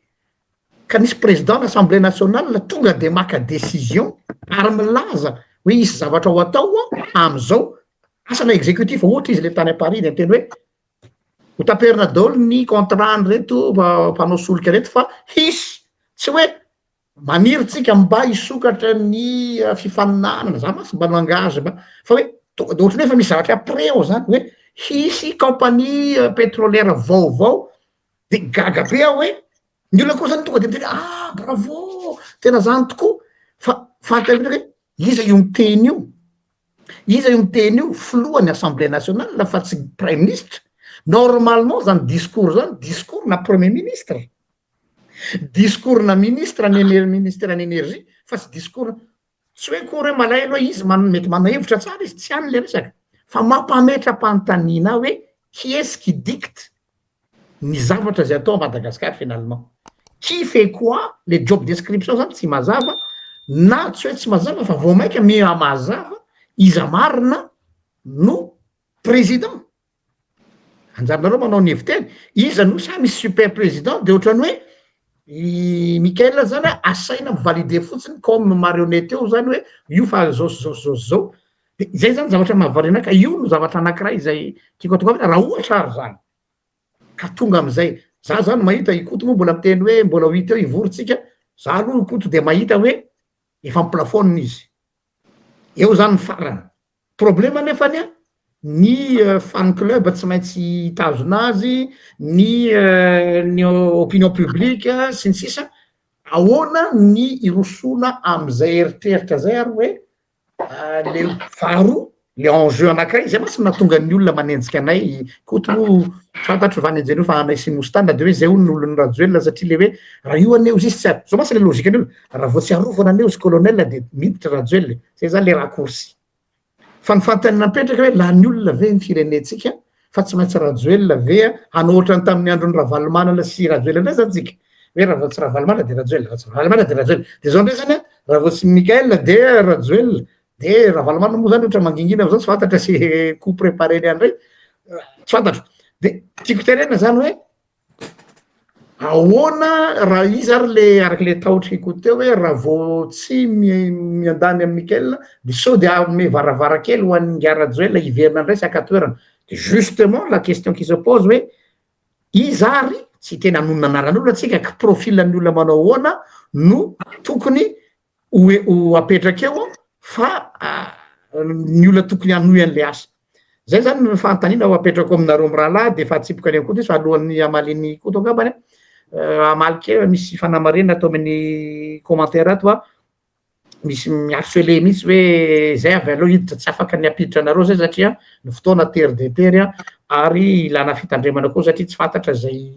ka nisy président ny assemblée nationale tonga de maka décision ary milaza hoe hisy zavatra ho atao am'izao asa na exécutif ohatra izy le tany à Paris de niteny hoe ho taperina daholo ny contrat an'ireto mpanao solika reto fa hisy tsy hoe maniry tsika mba hisokatra ny fifaninanana za mantsy mba langage mba fa hoe tonga de ohatrany hoe efa misy zavatra après ao zany hoe hisy compagnie pétrolière vaovao de gaga be aho hoe ny olona koa zany tonga de miteny ah bravo tena zany tokoa fa fantany hoe iza io miteny io iza io miteny io filohan'ny assemblée nationale fa tsy premier ministre normalement zany discours zany discours na premier ministre discours na ministre ny éner- ministère ny énergie fa tsy discours tsy hoe kory hoe malahelo hoe izy man- mety manao hevitra tsara izy tsy any le resaka fa mampametra-panontaniana hoe qui est-ce qui dicte ny zavatra zay atao a Madagasikara finalement qui fait quoi le job description zany tsy mazava na tsy hoe tsy mazava fa vao maika miha mazava iza marina no président anjarinareo manao ny heviteny iza no sa misy super président de ohatrany hoe i Michael zany a asaina mivalide fotsiny comme marionnette eo zany hoe io fa zao sy zao sy zao sy zao de zay zany zavatra mahavariana ka io no zavatra anankiray zay tiako atongavana raha ohatra ary zany ka tonga am'izay za zany mahita ikoto moa mbola miteny hoe mbola ho hita eo ivory za aloha ikoto de mahita hoe efa miplafonina izy eo zany ny farany problema nefany a ny fan club tsy maintsy hitazona azy ny ny opinion publique sy ny sisa ahoana ny irosona am'izay eritreritra zay ary hoe le faharoa le enjeu anankiray zay mantsy nahatonga ny olona manenjika anay koto moa fantatro vanenjeny io fa anay sy mostana de hoe zay hono ny olon'ny Rajoelina satria le hoe raha io ane ozy izy tsy zao mantsy le logique any olo raha vao tsy arovana ane ozy colonel de miditra Rajoelina zay zany le raccourci fa ny fanontaniana mipetraka hoe lany olona ve ny firenetsika fa tsy maintsy Rajoelina ve hanao ohatrany tamin'ny andron'ny Ravalomanana sy Rajoelina ndray zany tsika hoe raha vao tsy Ravalomanana de Rajoelina raha tsy Ravalomanana de Rajoelina de zao ndray zany a raha vao tsy Michael de Rajoelina de Ravalomanana moa zany ohatra mangingina am'zao tsy fantatra sy coup préparé ny any ndray tsy fantatro de tiako tenena zany hoe ahoana raha izy ary le araky le tahotry ikoto teo hoe raha vao tsy miandany amy Michael de sao de ame varavarakely ho an'ny nga Rajoelina hiverina ndray sy akatoerana de justement la question qui se pose hoe izy ary tsy tena anonona anaran'olona tsika ka profil-ny olona manao ahoana no tokony hoe ho apetraky eo fa ny olona tokony hanohy an'le asa zay zany ny fanontaniana ho apetrako aminareo mirahalahy de fa atsipoko any am'koto izy fa alohan'ny amaliny koto angambany a amaly kely misy fanamarina atao amin'ny commentaire ato a misy miharceler mihitsy hoe zay avy aloha hiditra tsy afaka ny ampiditra anareo zay satria ny fotoana tery de tery a ary ilana fitandremana koa satria tsy fantatra zay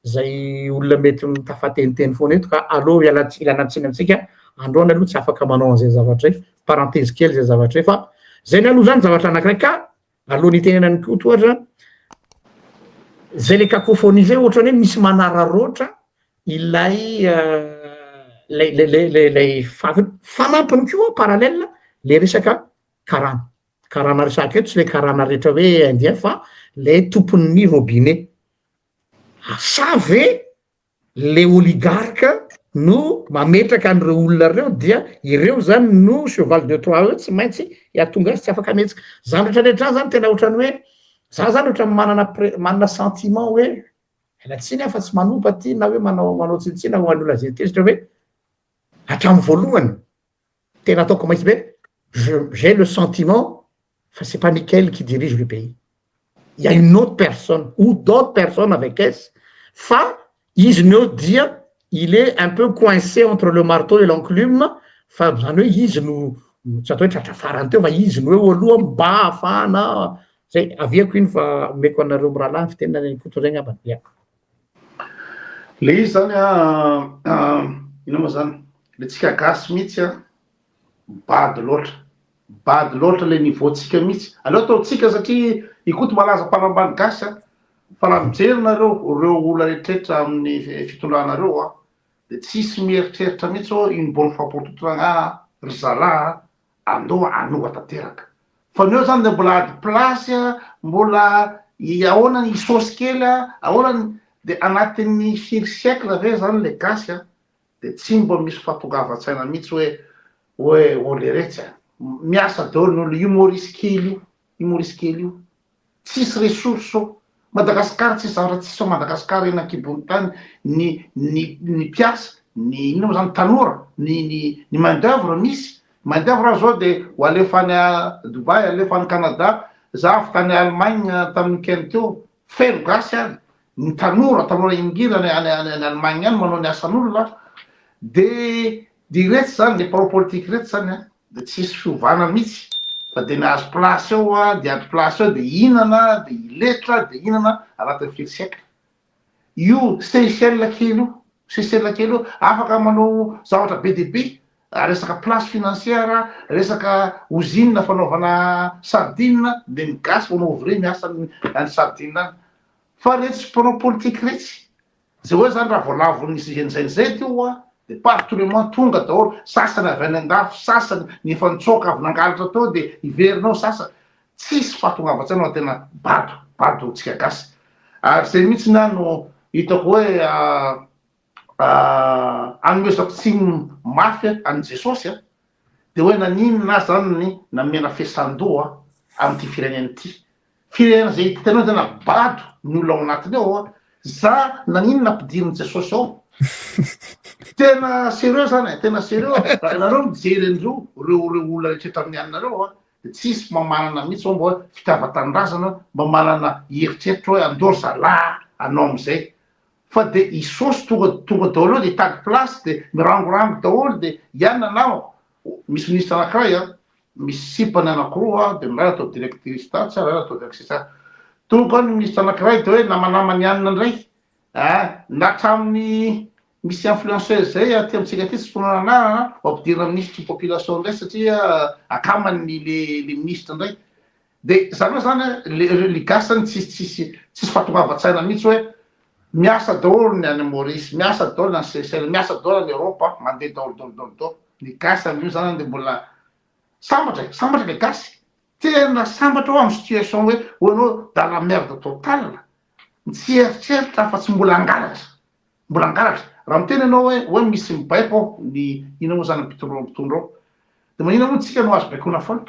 zay olona mety mitafateniteny foana eto ka aloha iala ilana tsiny amitsika androany aloha tsy afaka manao an'izay zavatra zay parenthèse kely zay zavatra zay fa zay ny aloha zany zavatra anankiray ka alohan'ny itenenany koto ohatra zay le cacophonie zay ohatrany hoe misy manararoatra ilay lay le le le lay fanampiny koa parallèle le resaka karana karana resaka eto tsy le karana rehetra hoe indien fa le tompon'ny robinet asa ve le oligarque no mametraka an'ireo olona reo dia ireo zany no cheval de Troie eo tsy maintsy iatonga azy tsy afaka mihetsika zany rehetrarehetra zany zany tena ohatrany hoe za zany ohatrany manana pré- manana sentiment hoe elatsiny aho fa tsy manompa ty na hoe manao manao tsinitsina ho an'ny olona zay tezitra hoe hatramy voalohany tena ataoko mahitsy be je j'ai le sentiment fa c'est pas Michael qui dirige le pays il y a une autre personne ou d'autres personnes avec S fa izy ny eo dia il est un peu coincé entre le marteau et l'enclume fa zany hoe izy no tsy atao hoe tratra farany teo fa izy no eo aloha mba ahafahana zay aviako iny fa omeko anareo mirahalahy fitenena koto zay ngambany ia le izy zany a ino moa zany Le tsika gasy mihitsy an, bado loatra, bado loatra le niveau tsika mihitsy, aleo atao tsika satria i Koto malaza mpanambany gasy an, fa raha mijery nareo reo olona rehetrretra amin'ny fitondrana reo an, de tsisy mieritreritra mihitsy hoe une bonne fois pour toute rangah ry zalah a, andao hanova tanteraka, fa ny eo zany de mbola ady place a, mbola ahoana ny hisôsy kely a, ahoana ny, de anatin'ny firy siècle ve zany le gasy an, de tsy mba misy fahatongavan-tsaina mihitsy hoe hoe ô leretsy a! Miasa daholo ny olona, io Maurice kely io, io Maurice kely io, tsisy ressource ao, Madagascar tsisy zavatra tsisy ao Madagascar eny ankibon'ny tany, ny ny ny mpiasa, ny inona moa zany, tanora, ny ny ny main d'oeuvre misy, main d'oeuvre aho zao de ho alefa any Dubaï, alefa any Canada, za avy tany Allemagne tamin'ny week-end teo, feno gasy any, ny tanora, tanora indrindra any any any any Allemagne any manao ny asan'olona de de iretsy zany le mpanao politique iretsy zany an de tsisy fiovana mihitsy fa de nahazo place eo an de ady place eo de hihinana de hiletra de hihinana anatin'ny firy siècle io Seychelles kely io Seychelles kely io afaka manao zavatra be dia be resaka place financière resaka usine fanaovana sardine de ny gasy manao ouvrier miasa any sardine any Fa retsy mpanao politique retsy, zay hoe zany raha vao lavon'ny GNZZ io hoa de par tous les moyens tonga daholo, sasany avy any andafy, sasany ny efa nitsoaka avy nangalatra teo de hiverina ao sasany, tsisy fahatongavan-tsaina fa tena bado, bado tsika gasy. Ary zay mihitsy ny ahy no hitako hoe anomezako tsiny mafy an'i Jesosy a, de hoe naninona aho zany ny namena fesan-doha amin'ity firenena ity. Firenena zay hitanao tena bado ny olona ao anatiny ao a, za nagnino nampidirin'i Jesosy ao? Tena sérieux zany e, tena sérieux raha ianareo mijery an'ireo reo reo olona rehetra amin'ny aninareo a, de tsisy mba manana mihitsy mba hoe fitiavan-tanindrazana, mba manana eritreritra hoe andao ry zalahy hanao am'izay, fa de i sôsy tonga tonga daholo eo de hitady place de mirangorango daholo de ianona namako, misy ministra anakiray a, Misy sipany anakiroa dia ny iray atao directrice tatsy ary iray atao directrice atsy. Tonga ao ny ministra anakiray dia hoe namanamany anona indray ah, na hatramin'ny misy influenceuse zay aty amintsika aty tsy tonona anarana ho ampidirina minisitry ny population indray satria akamany le le ministra indray. Dia zany hoe zany le le gasy zany tsisy tsisy tsisy fahatongavan-tsaina mihitsy hoe miasa daholo ny any Maurice, miasa daholo ny any Seychelles, miasa daholo any Europe, mandeha daholo daholo daholo daholo. Ny gasy amin'io zany dia mbola sambatra e, sambatra le gasy, tena sambatra aho amin'ny situation hoe hoe anao dans la merde totale, tsy eritreritra afa tsy mbola hangalatra, mbola hangalatra, raha miteny ianao hoe hoe misy mibaiko ao ny inona moa zany mpitondra mpitondra ao, de maninona moa tsika no azo baikoina foana,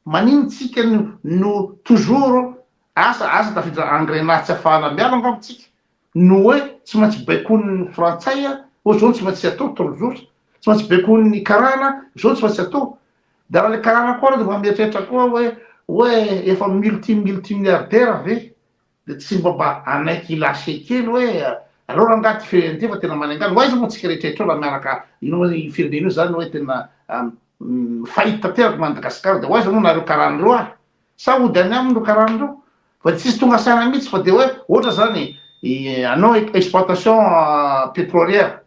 Manino tsika no no toujours asa asa tafiditra engrenage tsy afahana miala angamba tsika no hoe tsy maintsy baikoin'ny frantsay hoe zao no tsy maintsy atao tondrozotra, tsy maintsy baikoin'ny karana zao no tsy maintsy atao, de raha le karana koa ary de mba mieritreritra koa hoe hoe efa multi multi milliardaire ve de tsy mba mba hanaiky hi-lacher kely hoe aleo rangaha ty firenena ty fa tena manengana, ho aiza moa tsika rehetra rehetra eo raha miaraka ino moa io firenena io zany hoe tena faillite tanteraka Madagascar de ho aiza moa nareo karana reo ary? Sa hody any aminy reo karana reo? Fa tsisy tonga saina mihitsy fa de hoe ohatra zany hanao exploitation pétrolière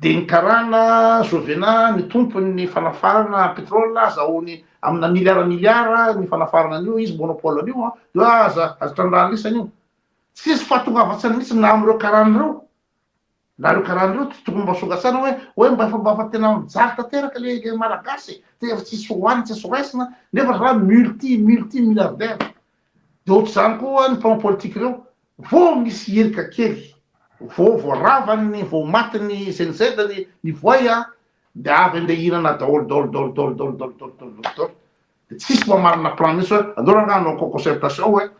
De ny karana Jovena ny tompony ny fanafarana pétrole azahoany amina milliard milliard ny fanafarana an'io izy monopole an'io an, de hoe aza aza trandrahana lisany io. Tsisy fahatongavan-tsaina mihitsy na amin'ireo karana ireo, na ireo karana ireo tsy tokony mba songa-tsaina hoe hoe mba efa mba efa tena mijaly tanteraka le le malagasy e, tena efa tsisy hohanina tsisy horaisina nefa ry zalahy multi multi milliardaire. De ohatr'izany koa ny mpanao politique ireo, Vao misy irika kely, vao voarava ny, vao maty ny ZNZ ny ny voay a, de avy andeha hihinana daholo daholo daholo daholo daholo daholo daholo daholo daholo daholo. De tsisy mba manana plan mihitsy hoe andao rangaha hanao concertation hoe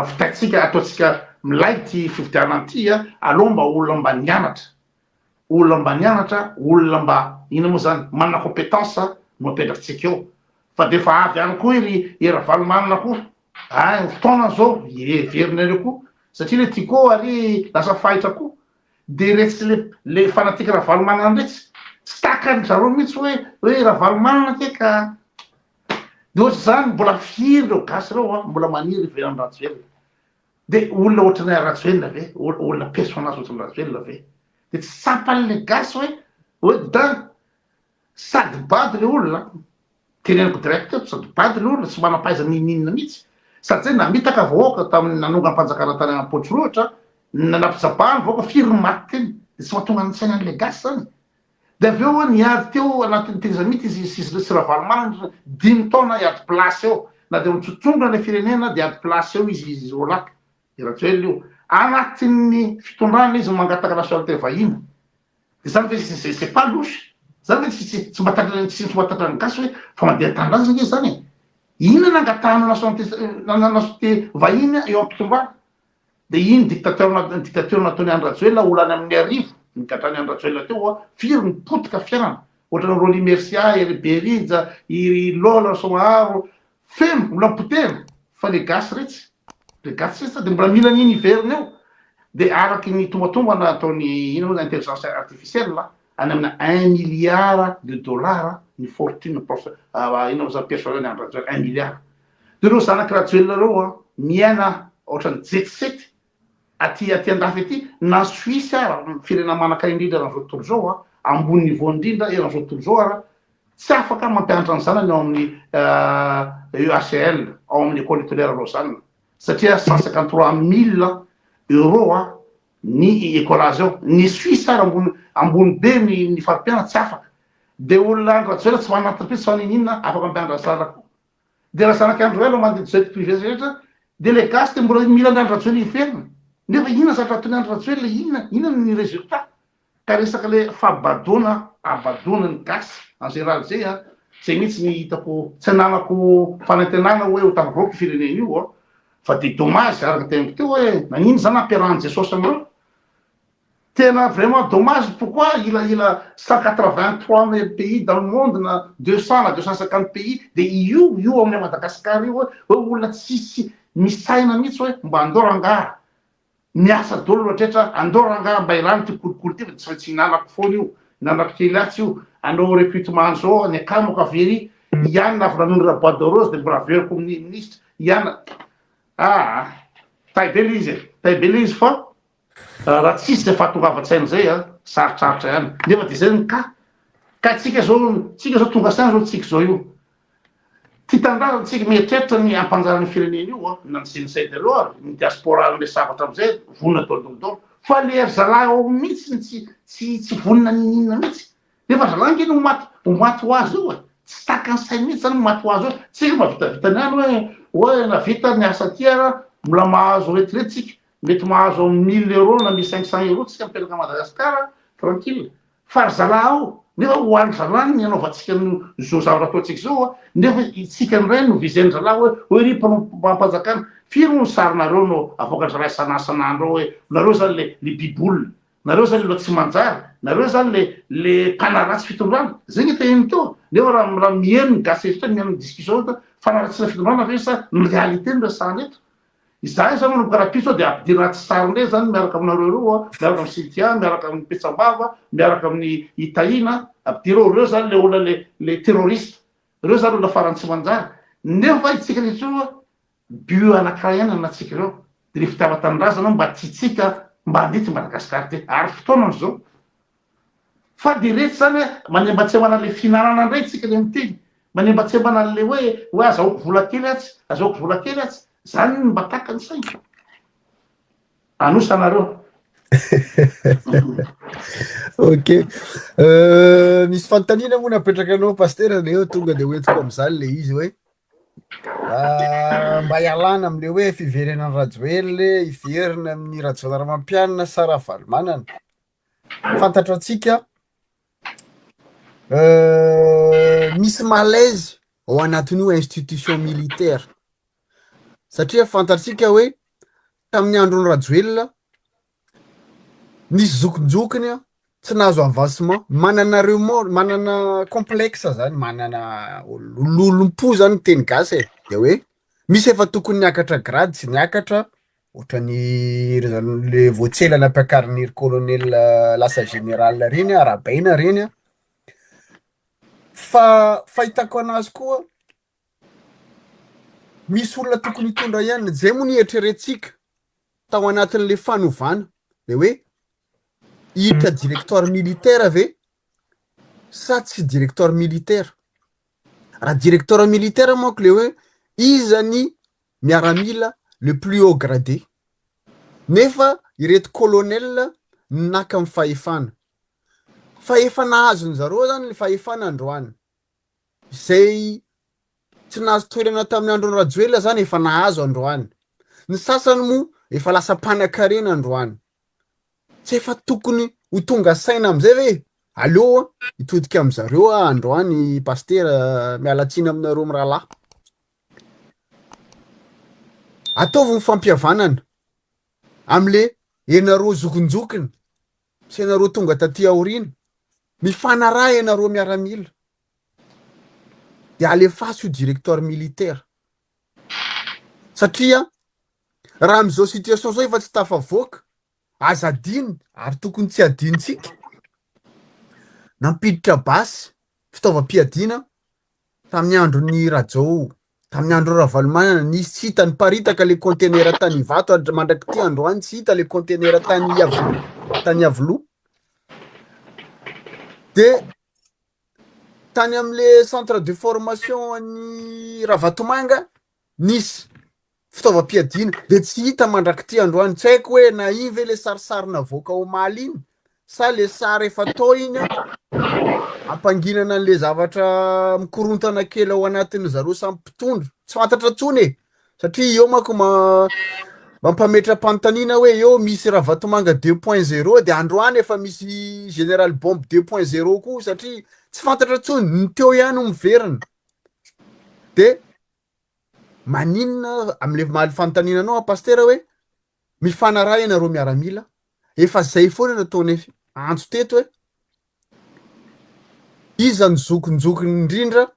vitaintsika ataontsika milay ity fifidianana ity a, aleo mba olona mba nianatra, olona mba nianatra, olona mba inona moa zany, manana compétence no apetrakintsika eo. Fa de efa avy any koa ry i Ravalomanana koa, ah ny fotoanany zao heverinareo koa, satria le Tiko ary lasa fahitra koa, de retsy le le fanatique Ravalomanana retsy, tsy takany zareo mihitsy hoe hoe Ravalomanana anie ka, de ohatr'izany mbola firy reo gasy reo an, mbola maniry hiverenan'i Rajoelina. De olona ohatran'i Rajoelina ve, olona personnage ohatran'i Rajoelina ve, de tsy tsapan'le gasy hoe. Hoe da sady bado le olona, teneniko direct eto, sady bado le olona, tsy manam-pahaizana n'inon'inona mihitsy, sady zay namitaka vahoaka tamin'ny nanongam-panjakana tany Ampotsirohitra, nampijabahany vahoaka, firy ny maty teny, de tsy mahatonga ny saina an'le gasy zany. De avy eo niady teo anatin'ny tetezamita izy sy sy Ravalomanana dimy taona hiady place eo, na de mitsotsonga le firenena de hiady place eo izy izy roalahy, i Rajoelina io, anatin'ny fitondrana izy mangataka nationalité vahiny. Izany ve c'est c'est pas louche? Zany ve tsy tsy mba takatry tsy mba takatry ny gasy hoe fa mandeha tanindrazana ange zany e! Inona no angatahana nationalité nationalité vahiny eo am-pitondrana? Dia iny dictateur dictature nataon'i Andry Rajoelina olona any amin'ny arivo nigadran'i Andry Rajoelina teo hoa firy ny potika fiainana ohatran'i Rolly Mercia, i Berija, i Lola Rasoamaharo feno mbola potehina fa le gasy retsy Le gasy sisa de mbola mila an'iny hiverina eo. De araky ny tombatombana ataon'ny inona moa zany intelligence artificielle any amina un milliard de dollars ny fortune prof inona moa zany personnel an'i Andry Rajoelina un milliard. De reo zanak'i Rajoelina reo an miaina ohatran'ny jet set aty aty andafy aty na Suisse ara firenena manankarena indrindra eran'izao tontolo izao an ambony niveau indrindra eran'izao tontolo izao ara Tsy afaka mampianatra ny zanany ao amin'ny EHL, ao amin'ny Ecole Hôtelière Lausanne, satria 153 000 euros ny écolage ao. Ny Suisse ary ambony ambony be ny ny fari-piainana, tsy afaka. Dia olona Andry Rajoelina tsy manana entreprise, tsy manana inona, afaka mampianatra zanaka koa. Dia raha zanak'i Andry Rajoelina mandeha jet privé rehetra, dia ilay gasy dia mbola mila an'i Andry Rajoelina hiverina. Nefa inona zavatra ataon'i Andry Rajoelina, inona inona ny résultat? Ka resaka le fahabadoana abadoana ny gasy en général zay a, zay mihitsy ny hitako tsy ananako fanantenana hoe ho tafavoaka io firenena io a, fa de dommage araka ny teniko teo hoe nagnino zany nampiarahan'i Jesosy amin'ireo? Tena vraiment dommage pourquoi il a il a 183 pays dans le monde na 200 na 250 pays de io io amin'i Madagascar io hoe hoe olona tsisy misaina mihitsy hoe mba andao rangaha Miasa dolo loatretra, andao rangaha mba ilana ity kolikoly ity fa tsy maintsy hinanako foana io, hinanako kely atsy io, anao recrutement zao ny akamako avery ihany na avy nanondrona bois de rose de mbola averiko amin'ny ministre ihany aa tay be le izy e, tay be le izy fa raha tsisy zay fahatongavan-tsaina zay a sarotsarotra ihany nefa de zay ny cas, ka tsika zao tsika zao tonga saina zao tsika zao io Tia tanindrazana tsika, mieritreritra ny hampanjary ny firenena io an, na ny genocide aloha ary, ny diaspora miresaha zavatra amizay vonona daholo daholo daholo, fa le ry zalahy ao mihitsy no tsy tsy tsy vonona n'inon'inona mihitsy, nefa ry zalahy ange no maty ho maty ho azy eo e, tsy takany sainy mihitsy zany maty ho azy eo, tsika mba vitavitany ihany hoe hoe navita ny asa aty ara mbola mahazo retraite tsika, mety mahazo mille euros na mille cinq cent euros tsika mipetraka à Madagascar tranquille, Fa ry zalahy ao, nefa ho an-dry zalahy ny anaovantsika an'izao zavatra ataontsika izao an, nefa isika indray no viser-ndry zalahy hoe, hoe ry mpanompo-panjakana, firy hono ny sarinareo no avoakan-dry zalahy isan'andro ao hoe, nareo izany le le biby olona, nareo izany le olona tsy manjary, nareo izany le le mpanaratsy fitondrana, zay nge teneniny teo, nefa raha raha miheno ny gasy rehetra mihaino ny discussion eto, fanaratsiana fitondrana ve sa ny réalité no resahana eto? Izahay zany manomboka rahampitso dia ampidirina anaty sary indray zany miaraka aminareo ireo a, miaraka amin'i Cynthia, miaraka amin'i Petsambava, miaraka amin'i i Tahina, ampidiro ao ireo zany le olona le le terroriste, ireo zany olona farany tsy manjary, nefa itsika rehetra ireo a, but anakiray ihany anantsika ireo, dia le fitiavan-tanindrazana mba tiantsika mba handeha ity Madagascar ity, ary fotoanany izao. Fa dia reto zany hoe manembatsembana an'le fihinanana indray tsika le miteny, manembatsembana an'le hoe hoe azahoako vola kely atsy, azahoako vola kely atsy, zany no mba takany saingy. Anosa nareo. Ok. Euh, misy fanontaniana moa napetraka anao Pasitera le eo tonga de hoentiko am'izany le izy hoe ah, mba hialana am'le hoe fiverenan'i Rajoelina, hiverina amin'ny Rajaonarimampianina sa Ravalomanana. Fantatro antsika misy malaise ao anatin'io institution militaire satria fantatsika hoe tamin'ny andron'i Rajoelina nisy zokinjokiny tsy nahazo avancement, manana remords, manana complexe zany, manana lolompo zany ny teny gasy e, de hoe misy efa tokony niakatra grade tsy niakatra, Ohatran'ny ry zareo le vao tsy ela nampiakarin'ny ry colonel lasa général reny an, arahabaina reny an, fa fahitako anazy koa misy olona tokony hitondra ihany, zay moa ny eritreretintsika tao anatin'le fanovana de hoe hiditra directoire militaire ve? Sa tsy directoire militaire? Raha directoire militaire manko le hoe iza ny miaramila le plus haut gradé? Nefa ireto colonel naka ny fahefana. Fa efa nahazon zareo zany le fahefana androany. Izay tsy nahazo toerana tamin'ny andron'i Rajoelina zany efa nahazo androany. Ny sasany moa efa lasa mpanakarena androany. Tsy efa tokony ho tonga saina amizay ve? Aleo hitodika amizareo aho androany Pasitera, miala tsiny aminareo mirahalahy. Ataovy ny fampihavanana amle enareo zokinjokiny sy enareo tonga taty aoriana. Mifanaraha enareo miaramila. De alefaso io directoire militaire. Satria raha amizao situation zao efa tsy tafavoaka, aza adino ary tokony tsy adinontsika, nampiditra basy fitaovam-piadiana tamin'ny andron'i Rajao, tamin'ny andron'i Ravalomanana, nisy tsy hita niparitaka le conteneur tany Ivato ary mandrak'ity androany tsy hita le conteneur tany Iavoloha, tany Iavoloha. De tany am'le centre de formation an'i Ravatomanga nisy fitaovam-piadiana de tsy hita mandrak'ity androany, tsy haiko hoe na iny ve le sarisary navoaka omaly iny sa le sary efa tao iny an, ampanginana an'le zavatra mikorontana kely ao anatin'ny zareo samy mpitondra, tsy fantatra intsony e, satria eo manko ma- mampametra-panontaniana hoe eo misy Ravatomanga deux point zéro de androany efa misy général bombe deux point zéro koa satria tsy fantatra intsony, ny teo ihany no miverina de Maninona amle maha fanontaniana anao pasitera hoe mifanaraha ianareo miaramila efa zay foana nataonay antso teto hoe iza ny zokinjokiny indrindra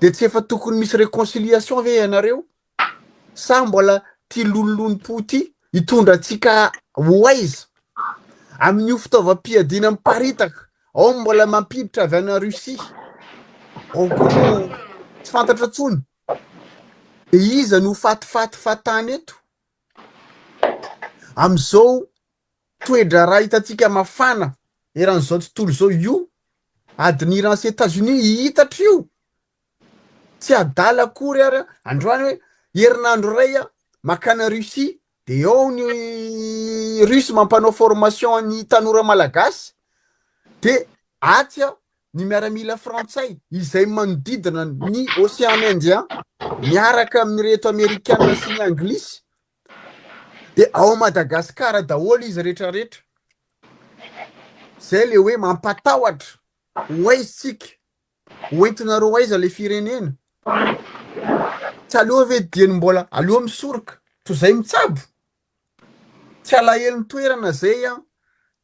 de tsy efa tokony misy réconciliation ve ianareo sa mbola ty lololom-po ty hitondra antsika ho aiza amin'io fitaovam-piadiana miparitaka ao mbola mampiditra avy any Russie ao koa moa tsy fantatra intsony de iza no fatifaty fatany eto amin'izao toe-draharaha hitantsika mafana eran'izao tontolo izao io adin'i Iran sy Etats-Unis hihitatra io Tsy adala akory ary aho androany hoe herinandro iray aho makany Russie de ao ny russe mampanao formation ny tanora malagasy de atsy aho ny miaramila frantsay izay manodidina ny océan indien miaraka amin'ireto amerikana sy ny anglisy de ao Madagasikara daholo izy retraretra zay le hoe mampatahotra ho aiza tsika Ho entinareo aiza le firenena? Tsy aleo ve dieny mbola aleo misoroka toy zay mitsabo? Tsy alahelo ny toerana zay an,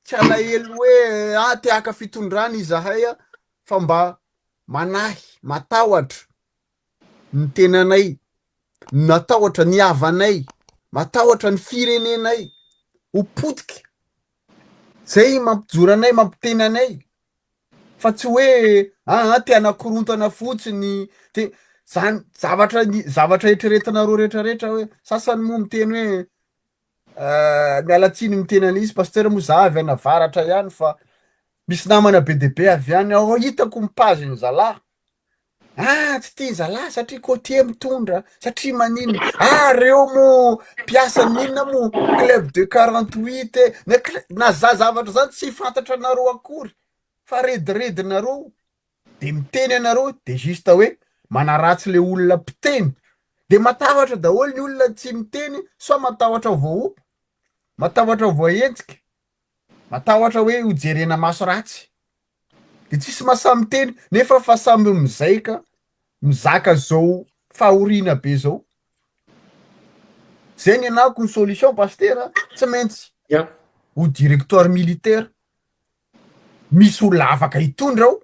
tsy alahelo hoe ah te haka fitondrana izahay an, fa mba manahy, matahotra ny tenanay, matahotra ny havanay, matahotra ny firenenay ho potika. Zay mampijoro anay, mampiteny anay. Fa tsy hoe aa te hanakorontana fotsiny, te zany zavatra ny zavatra eritreretinareo rehetrarehetra hoe sasany moa miteny hoe miala tsiny miteny an'izy pasteur moa za avy any avaratra ihany fa misy namana be dia be avy any aho hitako ny page-ny zalahy Ah tsy tia zalahy satria côtier mitondra, satria maninona, ah reo moa mpiasan'ny inona moa club de 48 e, na cl- na za zavatra zany tsy fantatra anareo akory fa rediredinareo de miteny anareo de juste hoe manaratsy le olona mpiteny de matahotra daholo ny olona tsy miteny soit matahotra voaompa, matahotra voahenjika, matahotra hoe ho jerena maso ratsy. De tsisy mahasahy miteny nefa fa samy mizaika mizaka zao fahoriana be zao. Zay ny anahako ny solution pasitera tsy maintsy Ya. ho directoire militaire misy olona afaka hitondra ao,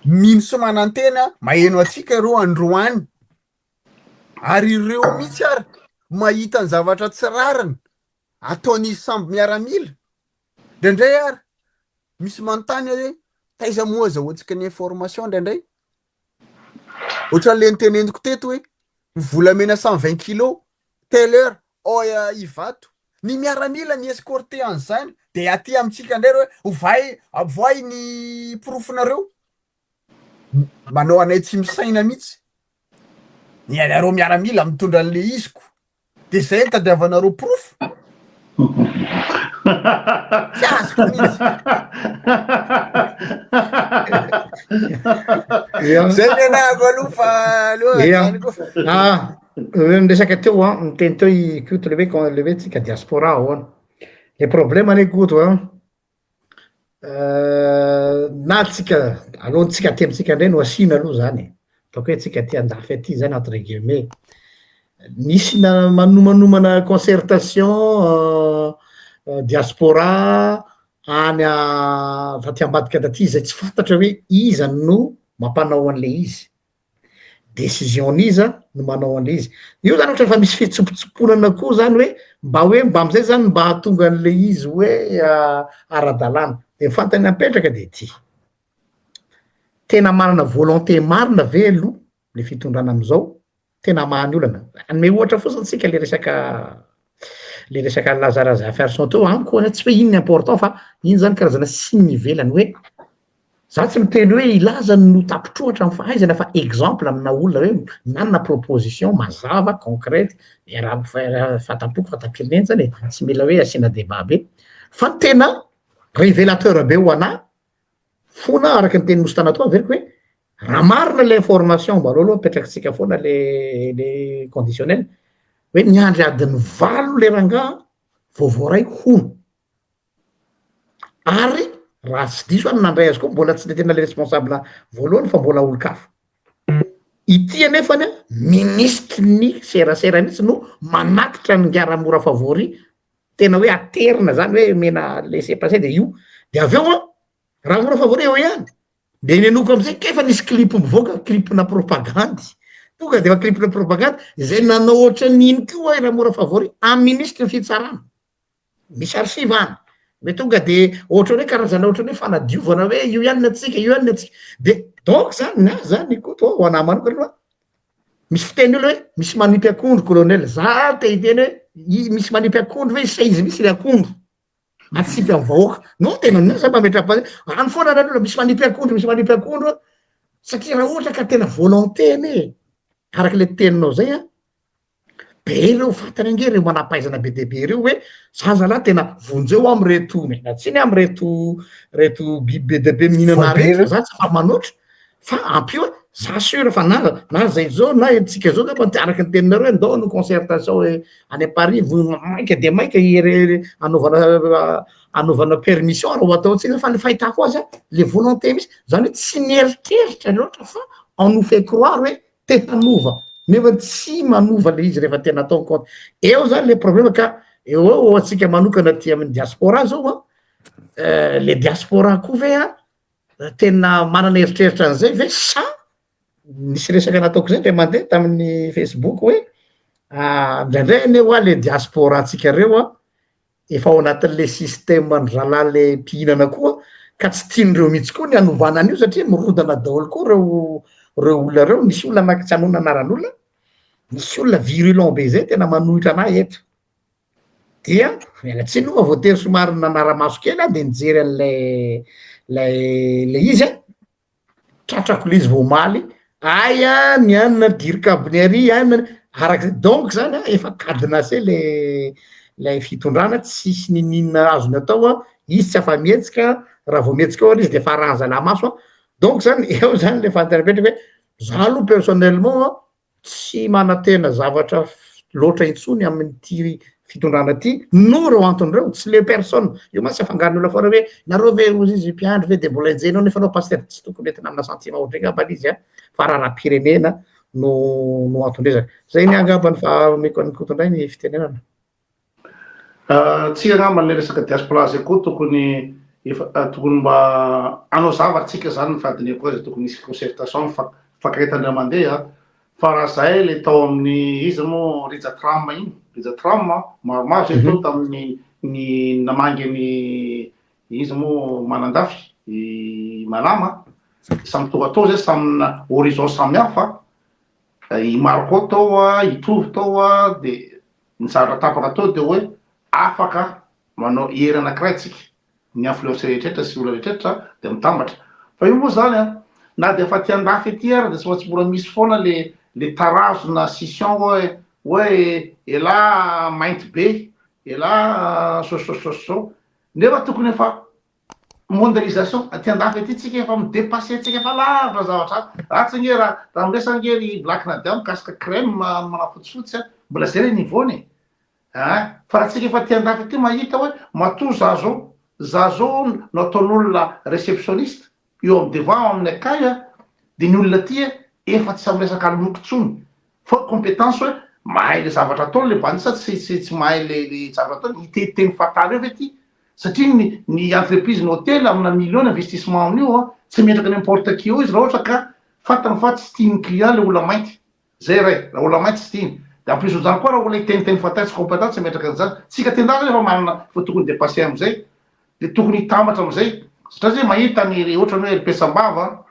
mino sy manantena maheno antsika ireo androany ary ireo mihitsy ary mahita ny zavatra tsy rariny ataon'izy samby miaramila Indraindray ary misy manontany aho hoe taiza moa azahoantsika ny information indraindray? Ohatran'le noteneniko teto hoe ny volamena 120 kilos, telle heure, ao Ivato. Ny miaramila ny escorter an'izany de aty amintsika indray reo hoe ovay avoay ny porofonareo. Manao anay tsy misaina mihitsy. Ny anareo miaramila mitondra an'le izy ko. De zay no tadiavanareo porofo? Tsy azoko mihitsy. Zay ny anahako aloha fa aloha Ia. zany koa. Ah, niresaka teo an, niteny teo i Koto le hoe le hoe tsika diaspora ahoana. Le problème anie Koto an, na tsika, aloha tsika aty amintsika indray no asiana aloha zany e, ataoko hoe tsika aty andafy aty zany entre guillemets, nisy na manomanomana concertation diaspora any taty ambadika taty zay tsy fantatra hoe iza no mampanao an'le izy. Décision-n'iza no manao an'le izy. Io zany ohatran'ny efa misy fitsopotsoponana koa zany hoe mba hoe mba am'zay zany mba hahatonga an'le izy hoe ara-dalàna. De ny fantany apetraka de ty, tena manana volonté marina ve aloha le fitondrana am'zao tena hamaha ny olana? Hanome ohatra fotsiny tsika le resaka le resaka Laza Razafiarison teo, amiko anie tsy hoe iny ny important fa iny zany karazana signe ivelany hoe Za tsy miteny hoe hilaza no tapitrohatra amin'ny fahaizana fa exemple amina olona hoe nanana proposition mazava, concrète, iaraha fanta-poko fanta-pirenena zany e, tsy mila hoe asiana débat be, fa ny tena révélateur be ho anah fona araka ny tenin'i Mostana teo averiko hoe raha marina le information mba aleo aloha apetrakitsika foana le le conditionnel hoe niandry adiny valo le rangaha vao voaray hono. Ary raha tsy diso aho ny nandray azy koa mbola tsy le tena le responsable voalohany fa mbola olon-kafa. Ity anefany an, minisitry ny serasera mihitsy no manatitra an'i Ingahy Ramora Favori, tena hoe aterina zany hoe omena laisser passer de io, de avy eo an, Ramora Favori eo ihany, de nenoko amizay kay efa nisy clip mivoaka, clip-na propagandy, tonga de efa clip-na propagandy, zay nanao ohatran'iny koa i Ramora Favori amin'ny minisitry ny fitsarana. Misy archive any, hoe tonga de ohatran'ny hoe karazana ohatran'ny hoe fanadiovana hoe io ihany ny antsika, io ihany ny antsika, de donc zany ny ahy zany Koto ho anah manokana aloha, misy fiteny olona hoe misy manipy akondro colonel, za te hiteny hoe i- misy manipy akondro ve sa izy mihitsy le akondro atsipy amin'ny vahoaka, non tena ny ahy za mametra-pa- any foana raha ny olona misy manipy akondro, misy manipy akondro, satria raha ohatra ka tena volonté anie araka le teninao zay an, Be ireo fantany ange ireo manam-pahaizana be dia be ireo hoe za zalahy tena vonjeo aho amin'ireto miala tsiny aho amin'ireto reto biby be dia be mihinana Voabe reto ireo. za tsy afa manoatra fa ampio hoe za sûr fa na na zay zao na tsika zao angamba araka ny teninareo hoe ndao hanao concertation hoe any Paris vo maika dia maika ire- anaovana anaovana permission raha ho ataontsika fa ny fahitako azy a le volonté mihitsy zany hoe tsy mieritreritra loatra fa on nous fait croire hoe te hanova nefa tsy manova le izy rehefa tena atao compte eo zany le problème ka eo eo ho antsika manokana aty amin'ny diaspora zao an eh, le diaspora koa ve an tena manana eritreritra an'izay ve sa nisy resaka nataoko zay ndray mandeha tamin'ny facebook hoe ah, indraindray anie hoa le diaspora antsika reo an efa ao anatin'le système ndry zalahy le mpihinana koa ka tsy tian'ireo mihitsy koa ny hanovana an'io satria mirodana daholo koa reo reo olona reo, misy olona anaky tsy hanonona anaran'olona, misy olona virulent be zay tena manohitra anah eto, dia miala tsiny aloha fa voatery somary nanara-maso kely aho de nijery an'lay lay le izy an, Tratrako le izy vao omaly, ay a ny anona dircab-ny ary anona, araka donc zany an efa cadenassé le lay fitondrana tsisy niniana azony atao an, izy tsy afa-mihetsika, raha vao mihetsika eo ary izy de efa arahan-zalahy maso an, donc zany eo zany le fanontaniana mipetraka hoe za aloha personnellement an tsy manantena zavatra loatra intsony amin'ity fitondrana ity noho ireo antony ireo, tsy le personne, io mantsy afangaron'ny olona foana hoe nareo ve hozy izy mpiandry ve de mbola enjehinao nefa anao pasitera, tsy tokony entina amina sentiment ohatran'iny angamba izy an, fa raharaham-pirenena no no anton-dresaka, zay ny ahy angambany fa omeko an'i Koto indray ny fitenenana. Tsika angamba le resaka diaspora zay koa tokony efa tokony mba hanao zavatra tsika zany ny fahadinihako azy tokony hisy concertation mifankahita indray mandeha fa raha zay le tao amin'ny iza moa Rija Tram iny Rija Tram maromaro zay tao tamin'ny ny namangy ny iza moa Manandafy i Malama samy tonga tao zay samy horizon samy hafa i Marco tao i Tovo tao de Ny zavatra tapaka teo dia hoe. Afaka manao hery anakiray tsika, ny influenceur rehetrretra sy olona rehetrretra dia mitambatra. Fa io moa zany an, na dia efa aty andafy aty ary dia tsy maintsy mbola misy foana le le tarazo na scission hoe hoe elah mainty be, elah zao zao zao zao. Nefa tokony efa mondialisation aty andafy aty tsika efa mi depasser tsika efa lavitra zavatra ratsy ange raha raha miresaka ange ry Black Nadia mikasika crème manafotsifotsy a, mbola zay le niveau-ny e. Ein! Fa raha tsika efa aty andafy aty mahita hoe matoa za zao, za zao no ataon'olona receptionniste eo am devant ao amin'ny accueil a, de ny olona aty efa tsy am resaka loko tsony fa competence hoe mahay le zavatra ataony le bandy sa tsy tsy tsy mahay le le zavatra ataony, hiteniteny fahatany eo ve ty? Satria ny ny entreprise ny hotely amina millions ny investissement amin'io a, tsy metraka n'importe qui eo izy raha ohatra ka fantany fa tsy tian'ny client le olona mainty. Zay re, raha olona mainty tsy tiany. De en plus zany koa raha olona hiteniteny fahatany tsy compétent tsy hametraka an'izany. Tsika tendala nefa manana efa tokony depasser amizay. De tokony hitambatra amizay. Satria zay mahita ny ry ohatrany hoe ry petsambava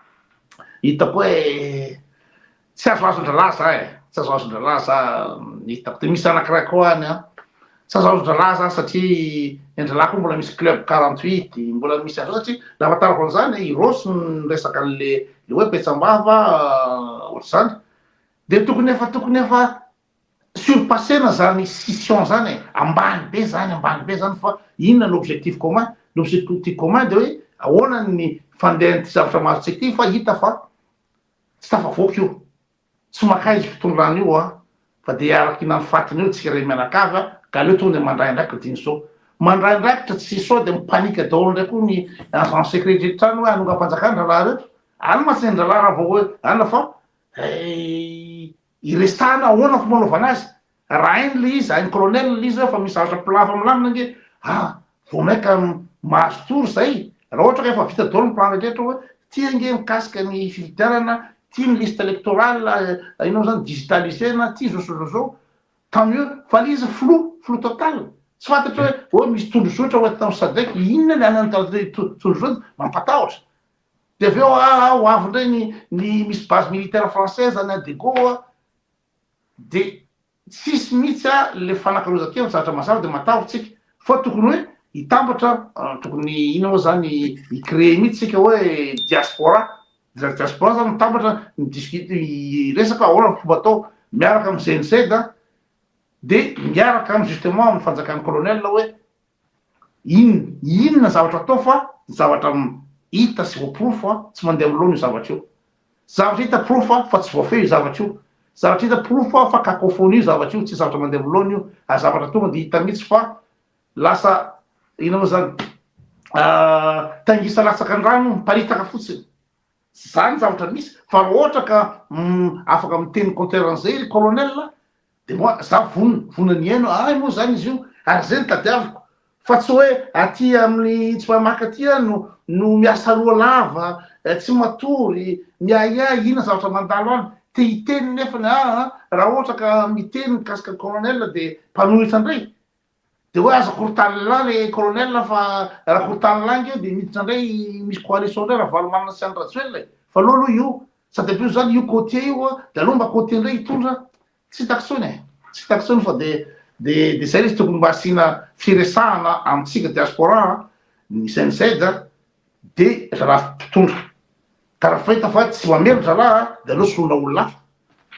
hitako hoe tsy azoazon-dralahy za e, tsy azoazon-dralahy za ny hitako. De misy anakiray koa any an, tsy azoazon-dralahy za satria ny an-dralahy koa mbola misy club 48, mbola misy an'zao satria ny ahafantarako an'izany i Rossy no niresaka an'le le hoe petsambava ohatr'izany. De tokony efa tokony efa surpasser-na zany scission zany e, ambany be zany, ambany be zany fa inona ny objectif commun? Ny objectif commun de hoe ahoana ny fandehan'ity zavatra mahazo antsika ity fa hita fa tsy tafavoaka io. Tsy maka izy fitondrana io a! Fa dia hiara-kiana ny fatiny eo tsika ray mianakavy a! Ka aleo tonga dia mandray andraikitra diny zao. Mandray andraikitra tsy sao dia mi-panique daholo indray koa ny agent secret rehetra any hoe hanongam-panjakana rahalahy reto. Any mantsy ny rahalahy raha vao hoe any fa hiresahana ahoana fomba anaovana azy. Raha hainy le izy, hain'i colonel le izy hoe fa misy zavatra plan efa milamina ange, ah vao maika mahazo tour zay, raha ohatra ka efa vita daholo ny plan rehetra hoe ty ange mikasika ny fifidianana, ty ny liste electorale, inona moa zany digitaliser-na, ty zao sy zao zao, tant mieux, fa le izy flou, flou total, tsy fantatra hoe oh misy tondrozotra ho entina amin'ny sadec, inona ny anan'ny tondrozotra, mampatahotra, de avy eo ah ho avy indray ny ny misy base militaire française any Adego ah, de tsisy mihitsy a le fanakalozan-kevitra zavatra mazava de matahotra tsika fa tokony hoe hitambatra tokony inona moa zany hi créer mihitsy tsika hoe diaspora de diaspora zany mitambatra mi discute hiresaka ahoana ny fomba atao miaraka amy GNZ de miaraka amy justement amy fanjakan'ny colonel hoe Inona inona zavatra atao fa zavatra hita sy voaporofo a tsy mandeha amin'ny laona io zavatra io. Zavatra hita porofo a fa tsy voafehy io zavatra io. Zavatra hita porofo a fa cacophonie io zavatra io, tsy zavatra mandeha amin'ny laona io, ary zavatra tonga dia hita mihitsy fa lasa inona moa zany taingisa latsaka an-drano miparitaka fotsiny. Tsy zany zavatra misy fa raha ohatra ka afaka miteny contraire an'izay ry colonel de moi za vonona, vonona ny hihaino ahy moa zany izy io ary zay no tadiaviko fa tsy hoe aty amin'ny tsy mahay maka aty aho no no miasa loha lava, tsy matory, miahiahy inona zavatra mandalo any, te hiteny nefany aa raha ohatra ka miteny mikasika ny colonel de mpanohitra ndray. De hoe aza korotanina le colonel fa raha korotanina ange de miditra ndray misy coalition ndray Ravalomanana sy Andry Rajoelina e! Fa aleo aloha io sady ampio zany io côtier io a de aleo mba côtier ndray hitondra tsy hitako tsony e! Tsy hitako tsony fa de de de zay le izy tokony mba asiana firesahana amintsika diaspora a ny CNZ de zalahy mpitondra ka raha fahita fa tsy mamely zalahy a de aleo soloina olona hafa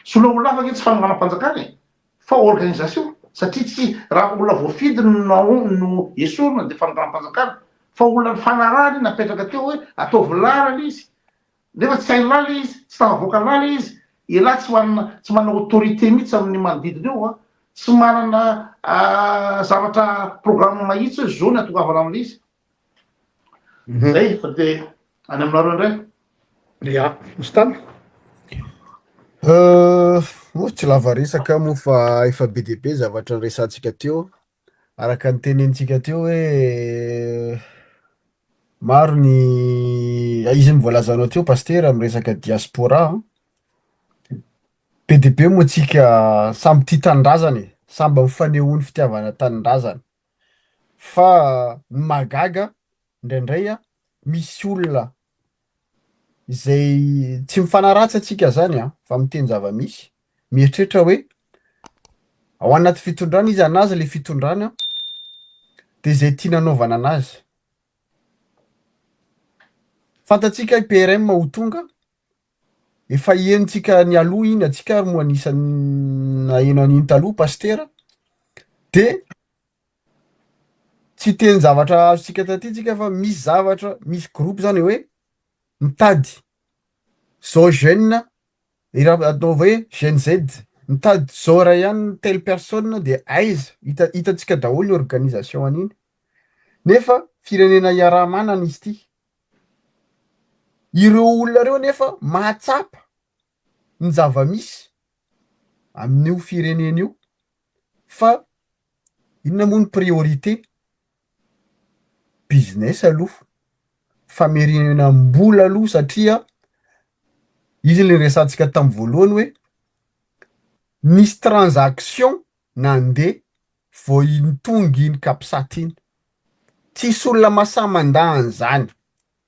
soloina olona hafa ange tsy fanonganam-panjakana e! Fa organisation satria tsy raha olona voafidy no no esorina dia fanonganam-panjakana fa olona nifanarahana iny napetraka teo hoe ataovy laharana izy nefa tsy hain'lah le izy tsy tafavoaka lah le izy elah tsy manana tsy manana autorité mihitsy amin'ny manodidina eo a tsy manana zavatra programme mahitsy hoe zao ny atongavana amin'le izy Zay fa de any aminareo indray. Ya, Mustana. Moa tsy lava resaka moa fa efa be dia be zavatra niresahantsika teo. Araka ny tenenintsika teo hoe maro ny izy ny voalazanao teo Pasitera amin'ny resaka diaspora. Be dia be moa tsika samby tia tanindrazana e, samby mifaneho ny fitiavana tanindrazana. Fa ny mahagaga indraindray an, misy olona izay tsy mifanaratsy antsika zany an, fa miteny zava-misy, mieritreritra hoe ao anaty fitondrana izy anazy le fitondrana. De izay tiana anaovana anazy. Fantatsika i PRM ho tonga, efa henontsika nialoha iny, antsika ary moa anisan'ny naheno an'iny taloha Pasitera, de tsy hiteny zavatra azontsika taty tsika fa misy zavatra, misy groupe zany hoe mitady zao jeune atao hoe Gen Z, mitady zao ray ihany telle personne de aiza, hita hitantsika daholo ny organisation an'iny, nefa firenena iaraha-manana izy ity, ireo olona ireo nefa mahatsapa ny zava-misy amin'io firenena io fa inona moa ny priorité? Business aloha, famerenam-bola aloha satria izy le resahantsika tamin'ny voalohany hoe nisy transaction nandeha vao iny tonga iny capsat iny, tsisy olona mahasahy mandà an'izany,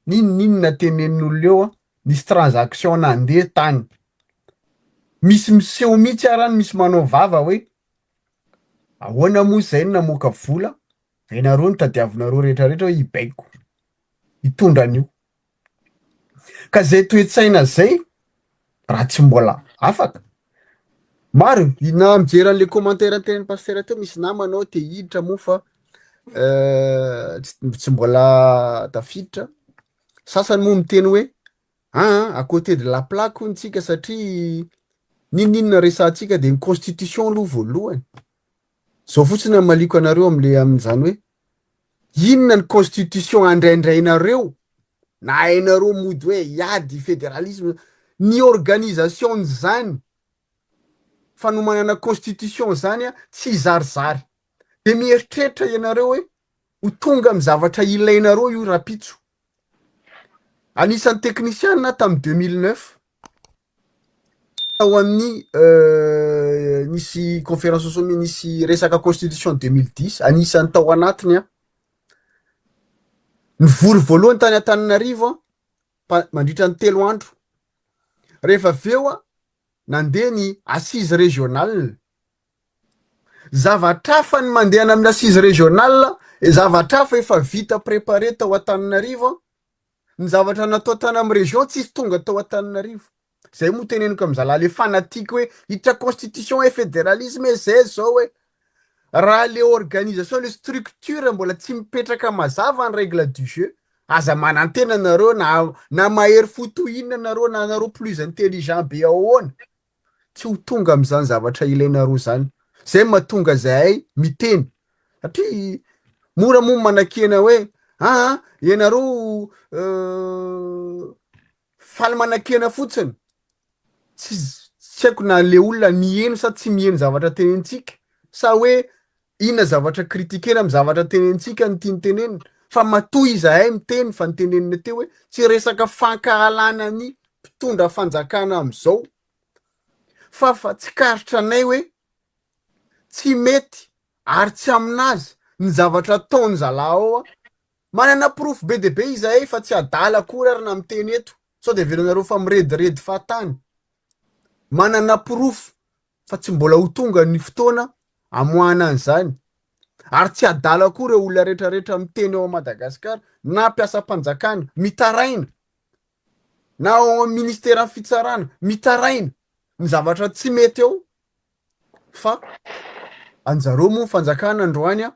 n'inon'inona tenenin'olona eo an, nisy transaction nandeha tany, misy miseho mihitsy ara any misy manao vava hoe ahoana moa zay no namoaka vola, hainareo ny tadiavinareo rehetrarehetra hoe hibaiko, hitondra an'io. Ka zay toe-tsaina zay raha tsy mbola afaka, maro na mijery an'le commentaire tenin'ny pasitera teo misy namana ao te hiditra moa fa tsy mbola tafiditra, sasany moa miteny hoe aa à côté de la plaque hono tsika satria n'inon'inona resahantsika de ny constitution aloha voalohany, zao fotsiny hamaliako anareo amle amin'izany hoe inona ny constitution andraindrainareo na hainareo mody hoe hiady federalisme, ny organisation n'izany fanomanana constitution zany tsy zarizary, de mieritreritra ianareo hoe ho tonga amy zavatra ilainareo io rapitso. Anisan'ny teknisiana tamin'ny 2009 tao amin'ny nisy conférence au sommet nisy resaka constitution 2010 anisan'ny tao anatiny aho. Nivory voalohany tany Antananarivo aho pa- mandritra ny telo andro. Rehefa avy eo aho nandeha ny assise régionale. Zavatra hafa ny mandeha any amin'ny assise régionale, zavatra hafa efa vita préparé tao Antananarivo, ny zavatra natao tany amin'ny région tsisy tonga tao Antananarivo. Zay moa teneniko amin'ny zalahy le fanatique hoe hiditra constitution e fédéralisme e zay zao e. Raha le organisation le structure mbola tsy mipetraka mazava ny règle du jeu, aza manantena nareo na na mahery fo toy inona nareo na nareo plus intelligent be ahoana, tsy ho tonga amin'izany zavatra ilainareo zany. Zay mahatonga zahay miteny satria mora moa manakena hoe aa ianareo faly manakena fotsiny, tsy tsy haiko na le olona miheno sa tsy miheno zavatra tenenintsika sa hoe inona zavatra critiquena amin'ny zavatra tenenintsika no tiany tenenina fa matoa izahay miteny fa nitenenina teo hoe tsy resaka fankahalana ny mpitondra fanjakana amin'izao fa fa tsikaritra anay hoe tsy mety ary tsy aminazy ny zavatra ataony zalahy ao a manana porofo be dia be izahay fa tsy adala akory ary na miteny eto sao dia heveranareo fa mirediredy fahatany manana porofo fa tsy mbola ho tonga ny fotoana amoahana an'izany ary tsy adala koa ireo olona rehetrarehetra miteny ao Madagasikara na mpiasam-panjakana mitaraina na ao amin'ny ministeran'ny fitsarana mitaraina ny zavatra tsy mety eo fa anjareo moa ny fanjakana androany a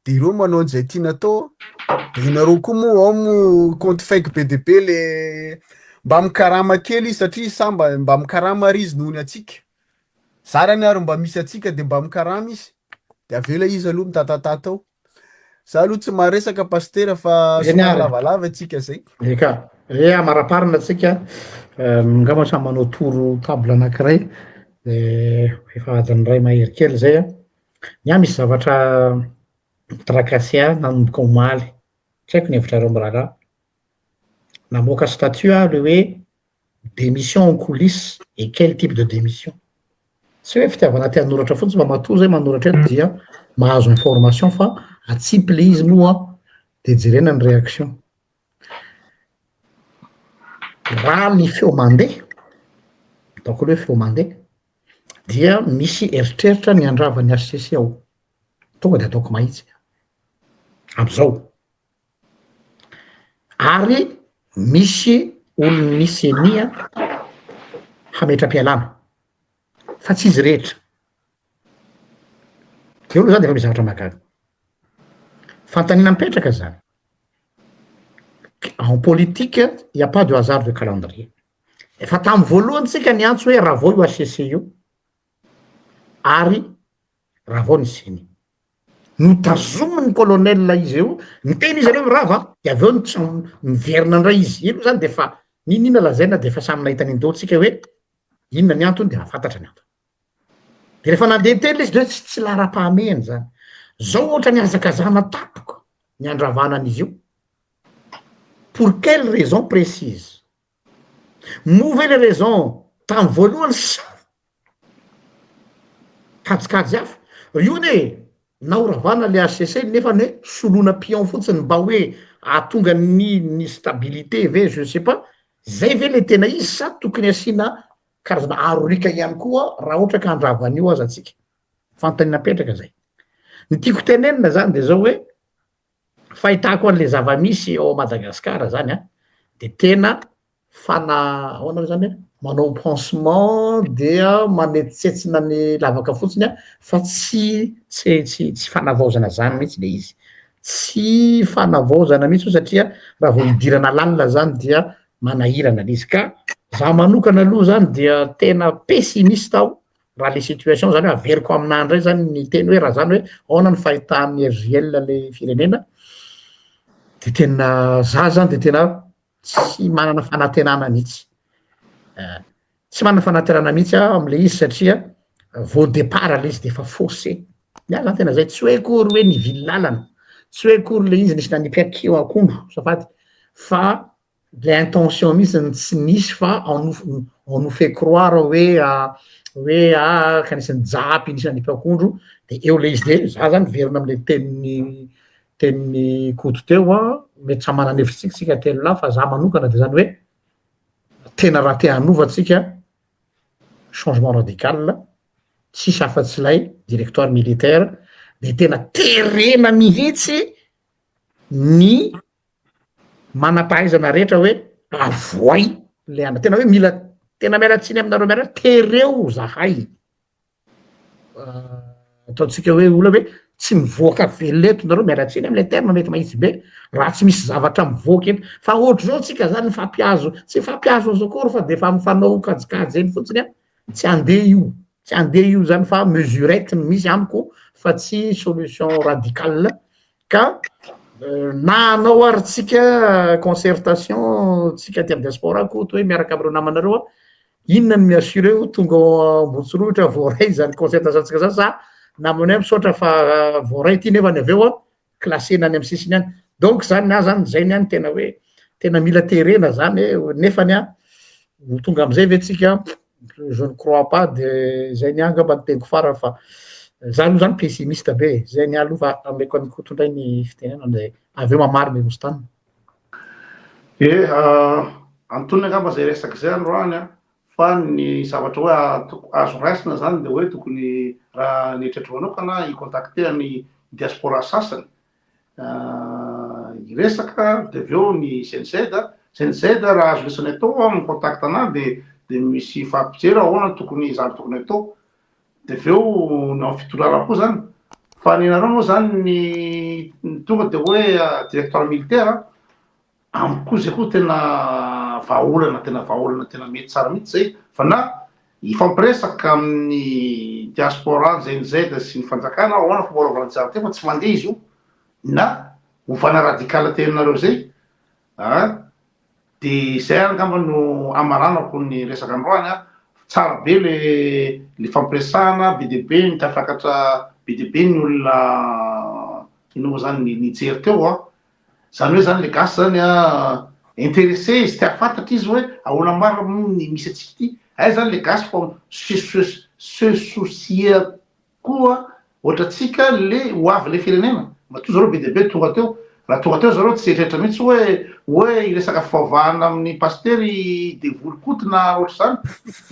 de ireo manao an'izay tiana atao de ianareo koa moa ao moa compte fake be dia be le mba mikarama kely izy satria samba mba mikarama ary izy noho ny antsika zarany ary mba misy antsika de mba mikarama izy de avela izy aloha mitatatata ao za aloha tsy maharesaka pasitera fa Eny somary ary. lavalava antsika zay Eka, e amaraparina tsika, angamba samy manao tour table anankiray, de efa adiny iray mahery kely zay an. Ny ahy misy zavatra mi-tracasser ahy nanomboka omaly, tsy haiko ny hevitrareo miraharaha. Namoaka statut aho le hoe démission en coulisse et quel type de démission. Tsy hoe fitiavana te hanoratra fotsiny fa matoa zay manoratra eto dia mahazo information fa atsipy le izy moa de jerena ny réaction. Raha ny feo mandeha, ataoko aloha hoe feo mandeha, dia misy eritreritra ny handrava ny HCC ao. Tonga de ataoko mahitsy. Am'izao. Ary misy olon'ny ceni hametra-pialana fa tsy izy rehetra. Eo aloha zany de efa misy zavatra mahagaga. Fanontaniana mipetraka zany, en politique il n'y a pas de hasard de calendrier. Efa tamy voalohany tsika niantso hoe ravao io HCC io ary ravao ny ceni. Notazomin'ny colonel izy eo, niteny izy aloha mirava de avy eo miverina indray izy. Io aloha zany de efa n'inon'inona lazaina de efa samy nahita ny andoha tsika hoe inona ny antony de mahafantatra ny antony. De rehefa nandeha teny le izy de hoe tsy laharam-pahamehana zany. Zao ohatra ny hazakazahana tampoka ny handravana an'izy io. Pour quelle raison précise? Moa ve le raison tamy voalohany sa kajikajy hafa? Io anie na ho ravana le HCC nefa anie soloina pion fotsiny mba hoe ahatonga ny ny stabilité ve je ne sais pas, zay ve le tena izy sa tokony asiana karazana aro riaka ihany koa raha ohatra ka handrava an'io aza tsika? Fanontaniana apetraka zay. Ny tiako tenenina zany de zao hoe fahitako an'le zava-misy ao Madagasikara zany an, de tena fana ahoana moa zany e, manao pansement dia manetsitsetsina ny lavaka fotsiny an, fa tsy tsy tsy tsy fanavaozana zany mihitsy le izy, tsy fanavaozana mihitsy io satria raha vao idirana lalina zany dia manahirana le izy, ka za manokana aloha zany dia tena pessimiste aho raha le situation zany hoe averiko aminà ndray zany ny teny hoe raha zany hoe ahoana ny fahitan'ny RJL le firenena de tena za zany de tena tsy manana fanantenana mihitsy, tsy manana fanantenana mihitsy aho amle izy satria vao départ le izy de efa faussé, ny ahy zany tena zay, tsy hoe akory hoe nivily lalana, tsy hoe akory le izy nisy nanipy akeo akondro azafady fa le intention mihitsy no tsy nisy fa on nous on nous fait croire hoe hoe ah ka nisy nijapy nisy nanipy akondro de eo le izy de za zany miverina amle tenin'ny tenin'i Koto teo an, mety samy manana hevitsika tsika telo lahy fa za manokana de zany hoe tena raha te hanova tsika changement radical tsisy afa-tsy ilay directoire militaire de tena terena mihitsy ny manam-pahaizana rehetra hoe avoay le ana, tena hoe mila tena miala tsiny aminareo miala tereo zahay ataontsika hoe olona hoe tsy mivoaka velona eto nareo, miala tsiny amle terme mety mahitsy be, raha tsy misy zavatra mivoaka eto, fa ohatr'izao tsika zany mifampihazo, tsy mifampihazo azo akory fa de efa mifanao kajikajy eny fotsiny an, tsy handeha io, tsy handeha io zany fa mesurette no misy amiko fa tsy solution radicale ka na hanao ary tsika concertation tsika aty amy diaspora Koto hoe miaraka amreo namanareo an, Inona no mi-assurer ho tonga ao Ambohitsorohitra voaray izany concertation-tsika izany sa namana hoe misaotra fa voaray ity nefa ny avy eo an classena any amin'ny sisiny any. Donc zany ny ahy zany zay ny ahy no tena hoe tena mila terena zany hoe nefany an ho tonga am'izay ve tsika je ne crois pas de zay ny ahy angamba no teniko farany fa za aloha zany pessimiste be e, zay ny ahy aloha fa ameko an'i Koto indray ny fitenenana de avy eo mamaly ny Roustana. Eh, antonony angamba izay resaka izay androany an, fa ny zavatra hoe azo raisina izany dia hoe tokony raha ny eritreritro manokana hi-contacter ny diaspora sasany hiresaka dia avy eo ny Gen Z, Gen Z raha azo lesona atao an mi-contact anah dia dia misy hifampijery ahoana no tokony zavatra tokony atao dia avy eo ny ao fitondrana koa zany fa ny anareo moa zany ny ny tonga dia hoe directoire militaire amiko koa zay koa tena vahaolana tena vahaolana tena mety tsara mihitsy zay fa na hifampiresaka amin'ny diaspora Gen Z sy ny fanjakana ahoana fomba anaovana ny tsara fa tsy mandeha izy io na ovana radical teninareo zay a De izay angamba no hamaranako ny resaka androany an, tsara be le le fampiresahana, be dia be ny tafakatra, be dia be ny olona inona moa zany nijery teo an, zany hoe zany le gasy zany an intéressé izy te hahafantatra izy hoe ahoana marina moa ny misy antsika ity, hay zany le gasy fa se se soucier Koa ohatrantsika le ho avy le firenena, matoa zareo be dia be tonga teo, raha tonga teo zareo tsy eritreritra mihitsy hoe hoe hiresaka fivavahana amin'ny pasitery devoly koto na ohatr'izany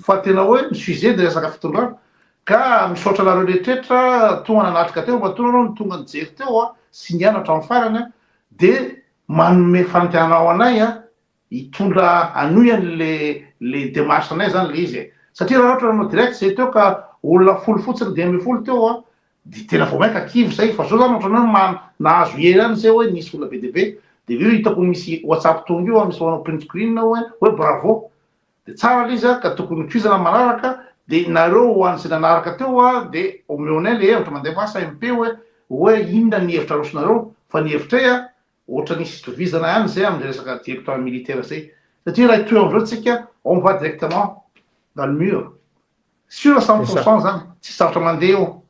fa tena hoe ny sujet dia resaka fitondrana. Ka misaotra anareo rehetrretra tonga nanatrika teo, matoa nareo no tonga nijery teo a! sy niaina hatramin'ny farany a, de manome fanantenana ho anay a, hitondra hanohy an'le le démarche anay zany le izy e, satria raha ohatra nanao direct zay teo ka olona folo fotsiny 15 teo a, de tena vao mainka kivy zay, fa zao zany ohatran'ny hoe ma- nahazo hery ihany zay hoe nisy olona be dia be, de io hitako misy WhatsApp tonga io a, misy manao print screen hoe hoe bravo, de tsara le izy a, ka tokony tohizana manaraka, de nareo ho an'izay nanaraka teo a, de omeonay le hevitra mandefasa MP hoe hoe inona ny hevitra arosonareo, fa ny hevitray a, Ohatran'ny hisy itovizana ihany izay amin'izay resaka directoire militaire izay. Satria raha hitohy amin'izao tsika, on va directement dans le mur. Sûr à 100% zany, tsisy zavatra mandeha eo.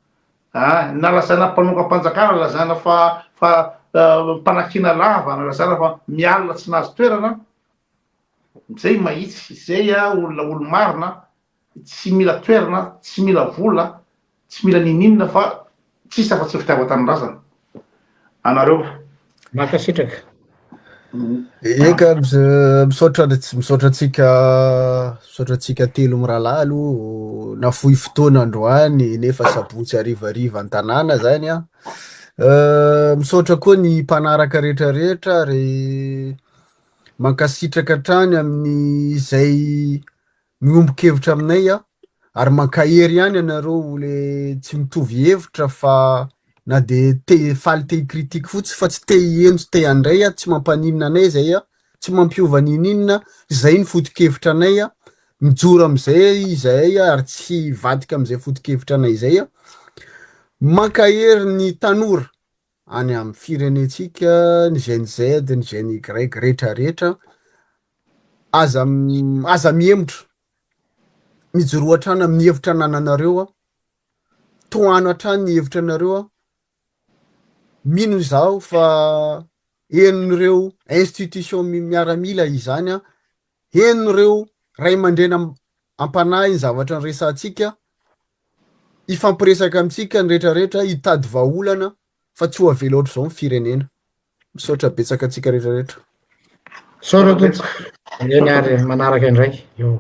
Ah, na lazaina mpanongam-panjakana, lazaina fa fa mpanakiana lava, na lazaina fa mialona tsy nahazo toerana, zay mahitsy, zay olona olo-marina, tsy mila toerana, tsy mila vola, tsy mila ninoninona fa tsisy afa-tsy ny fitiavan-tanindrazana. Anareo. Mankasitraka. Eka, misaotra misaotra antsika misaotra antsika telo mirahalahy aloha nafoy fotoana androany nefa sabotsy harivariva an-tanàna zany an. Misaotra koa ny mpanaraka rehetrarehetra ary mankasitraka hatrany amin'ny izay miombon-kevitra aminay aho ary mankahery ihany ianareo le tsy mitovy hevitra fa na de te faly te hi-critique fotsiny fa tsy te hiheno sy te handray aho, tsy mampaninona anay zay aho, tsy mampiova ninoninona, zay ny foto-kevitra anay aho, mijoro am'zay izahay ary tsy hivadika am'zay foto-kevitra anay zay aho, mankahery ny tanora any amin'ny firenentsika, ny gen Z, ny gen Y retraretra, aza aza mihemotra, mijoroa hatrany amin'ny hevitra anananareo aho, tohano hatrany ny hevitra anareo aho, mino izaho fa henon'ireo institution miaramila izany an, henon'ireo ray aman-dreny am-panahy ny zavatra niresahantsika, hifampiresaka amintsika ny rehetrarehetra, hitady vahaolana fa tsy ho avela ohatr'izao ny firenena. Misaotra betsaka antsika rehetrarehetra. Misaotra tompoko. Eny ary manaraka indray. Eo.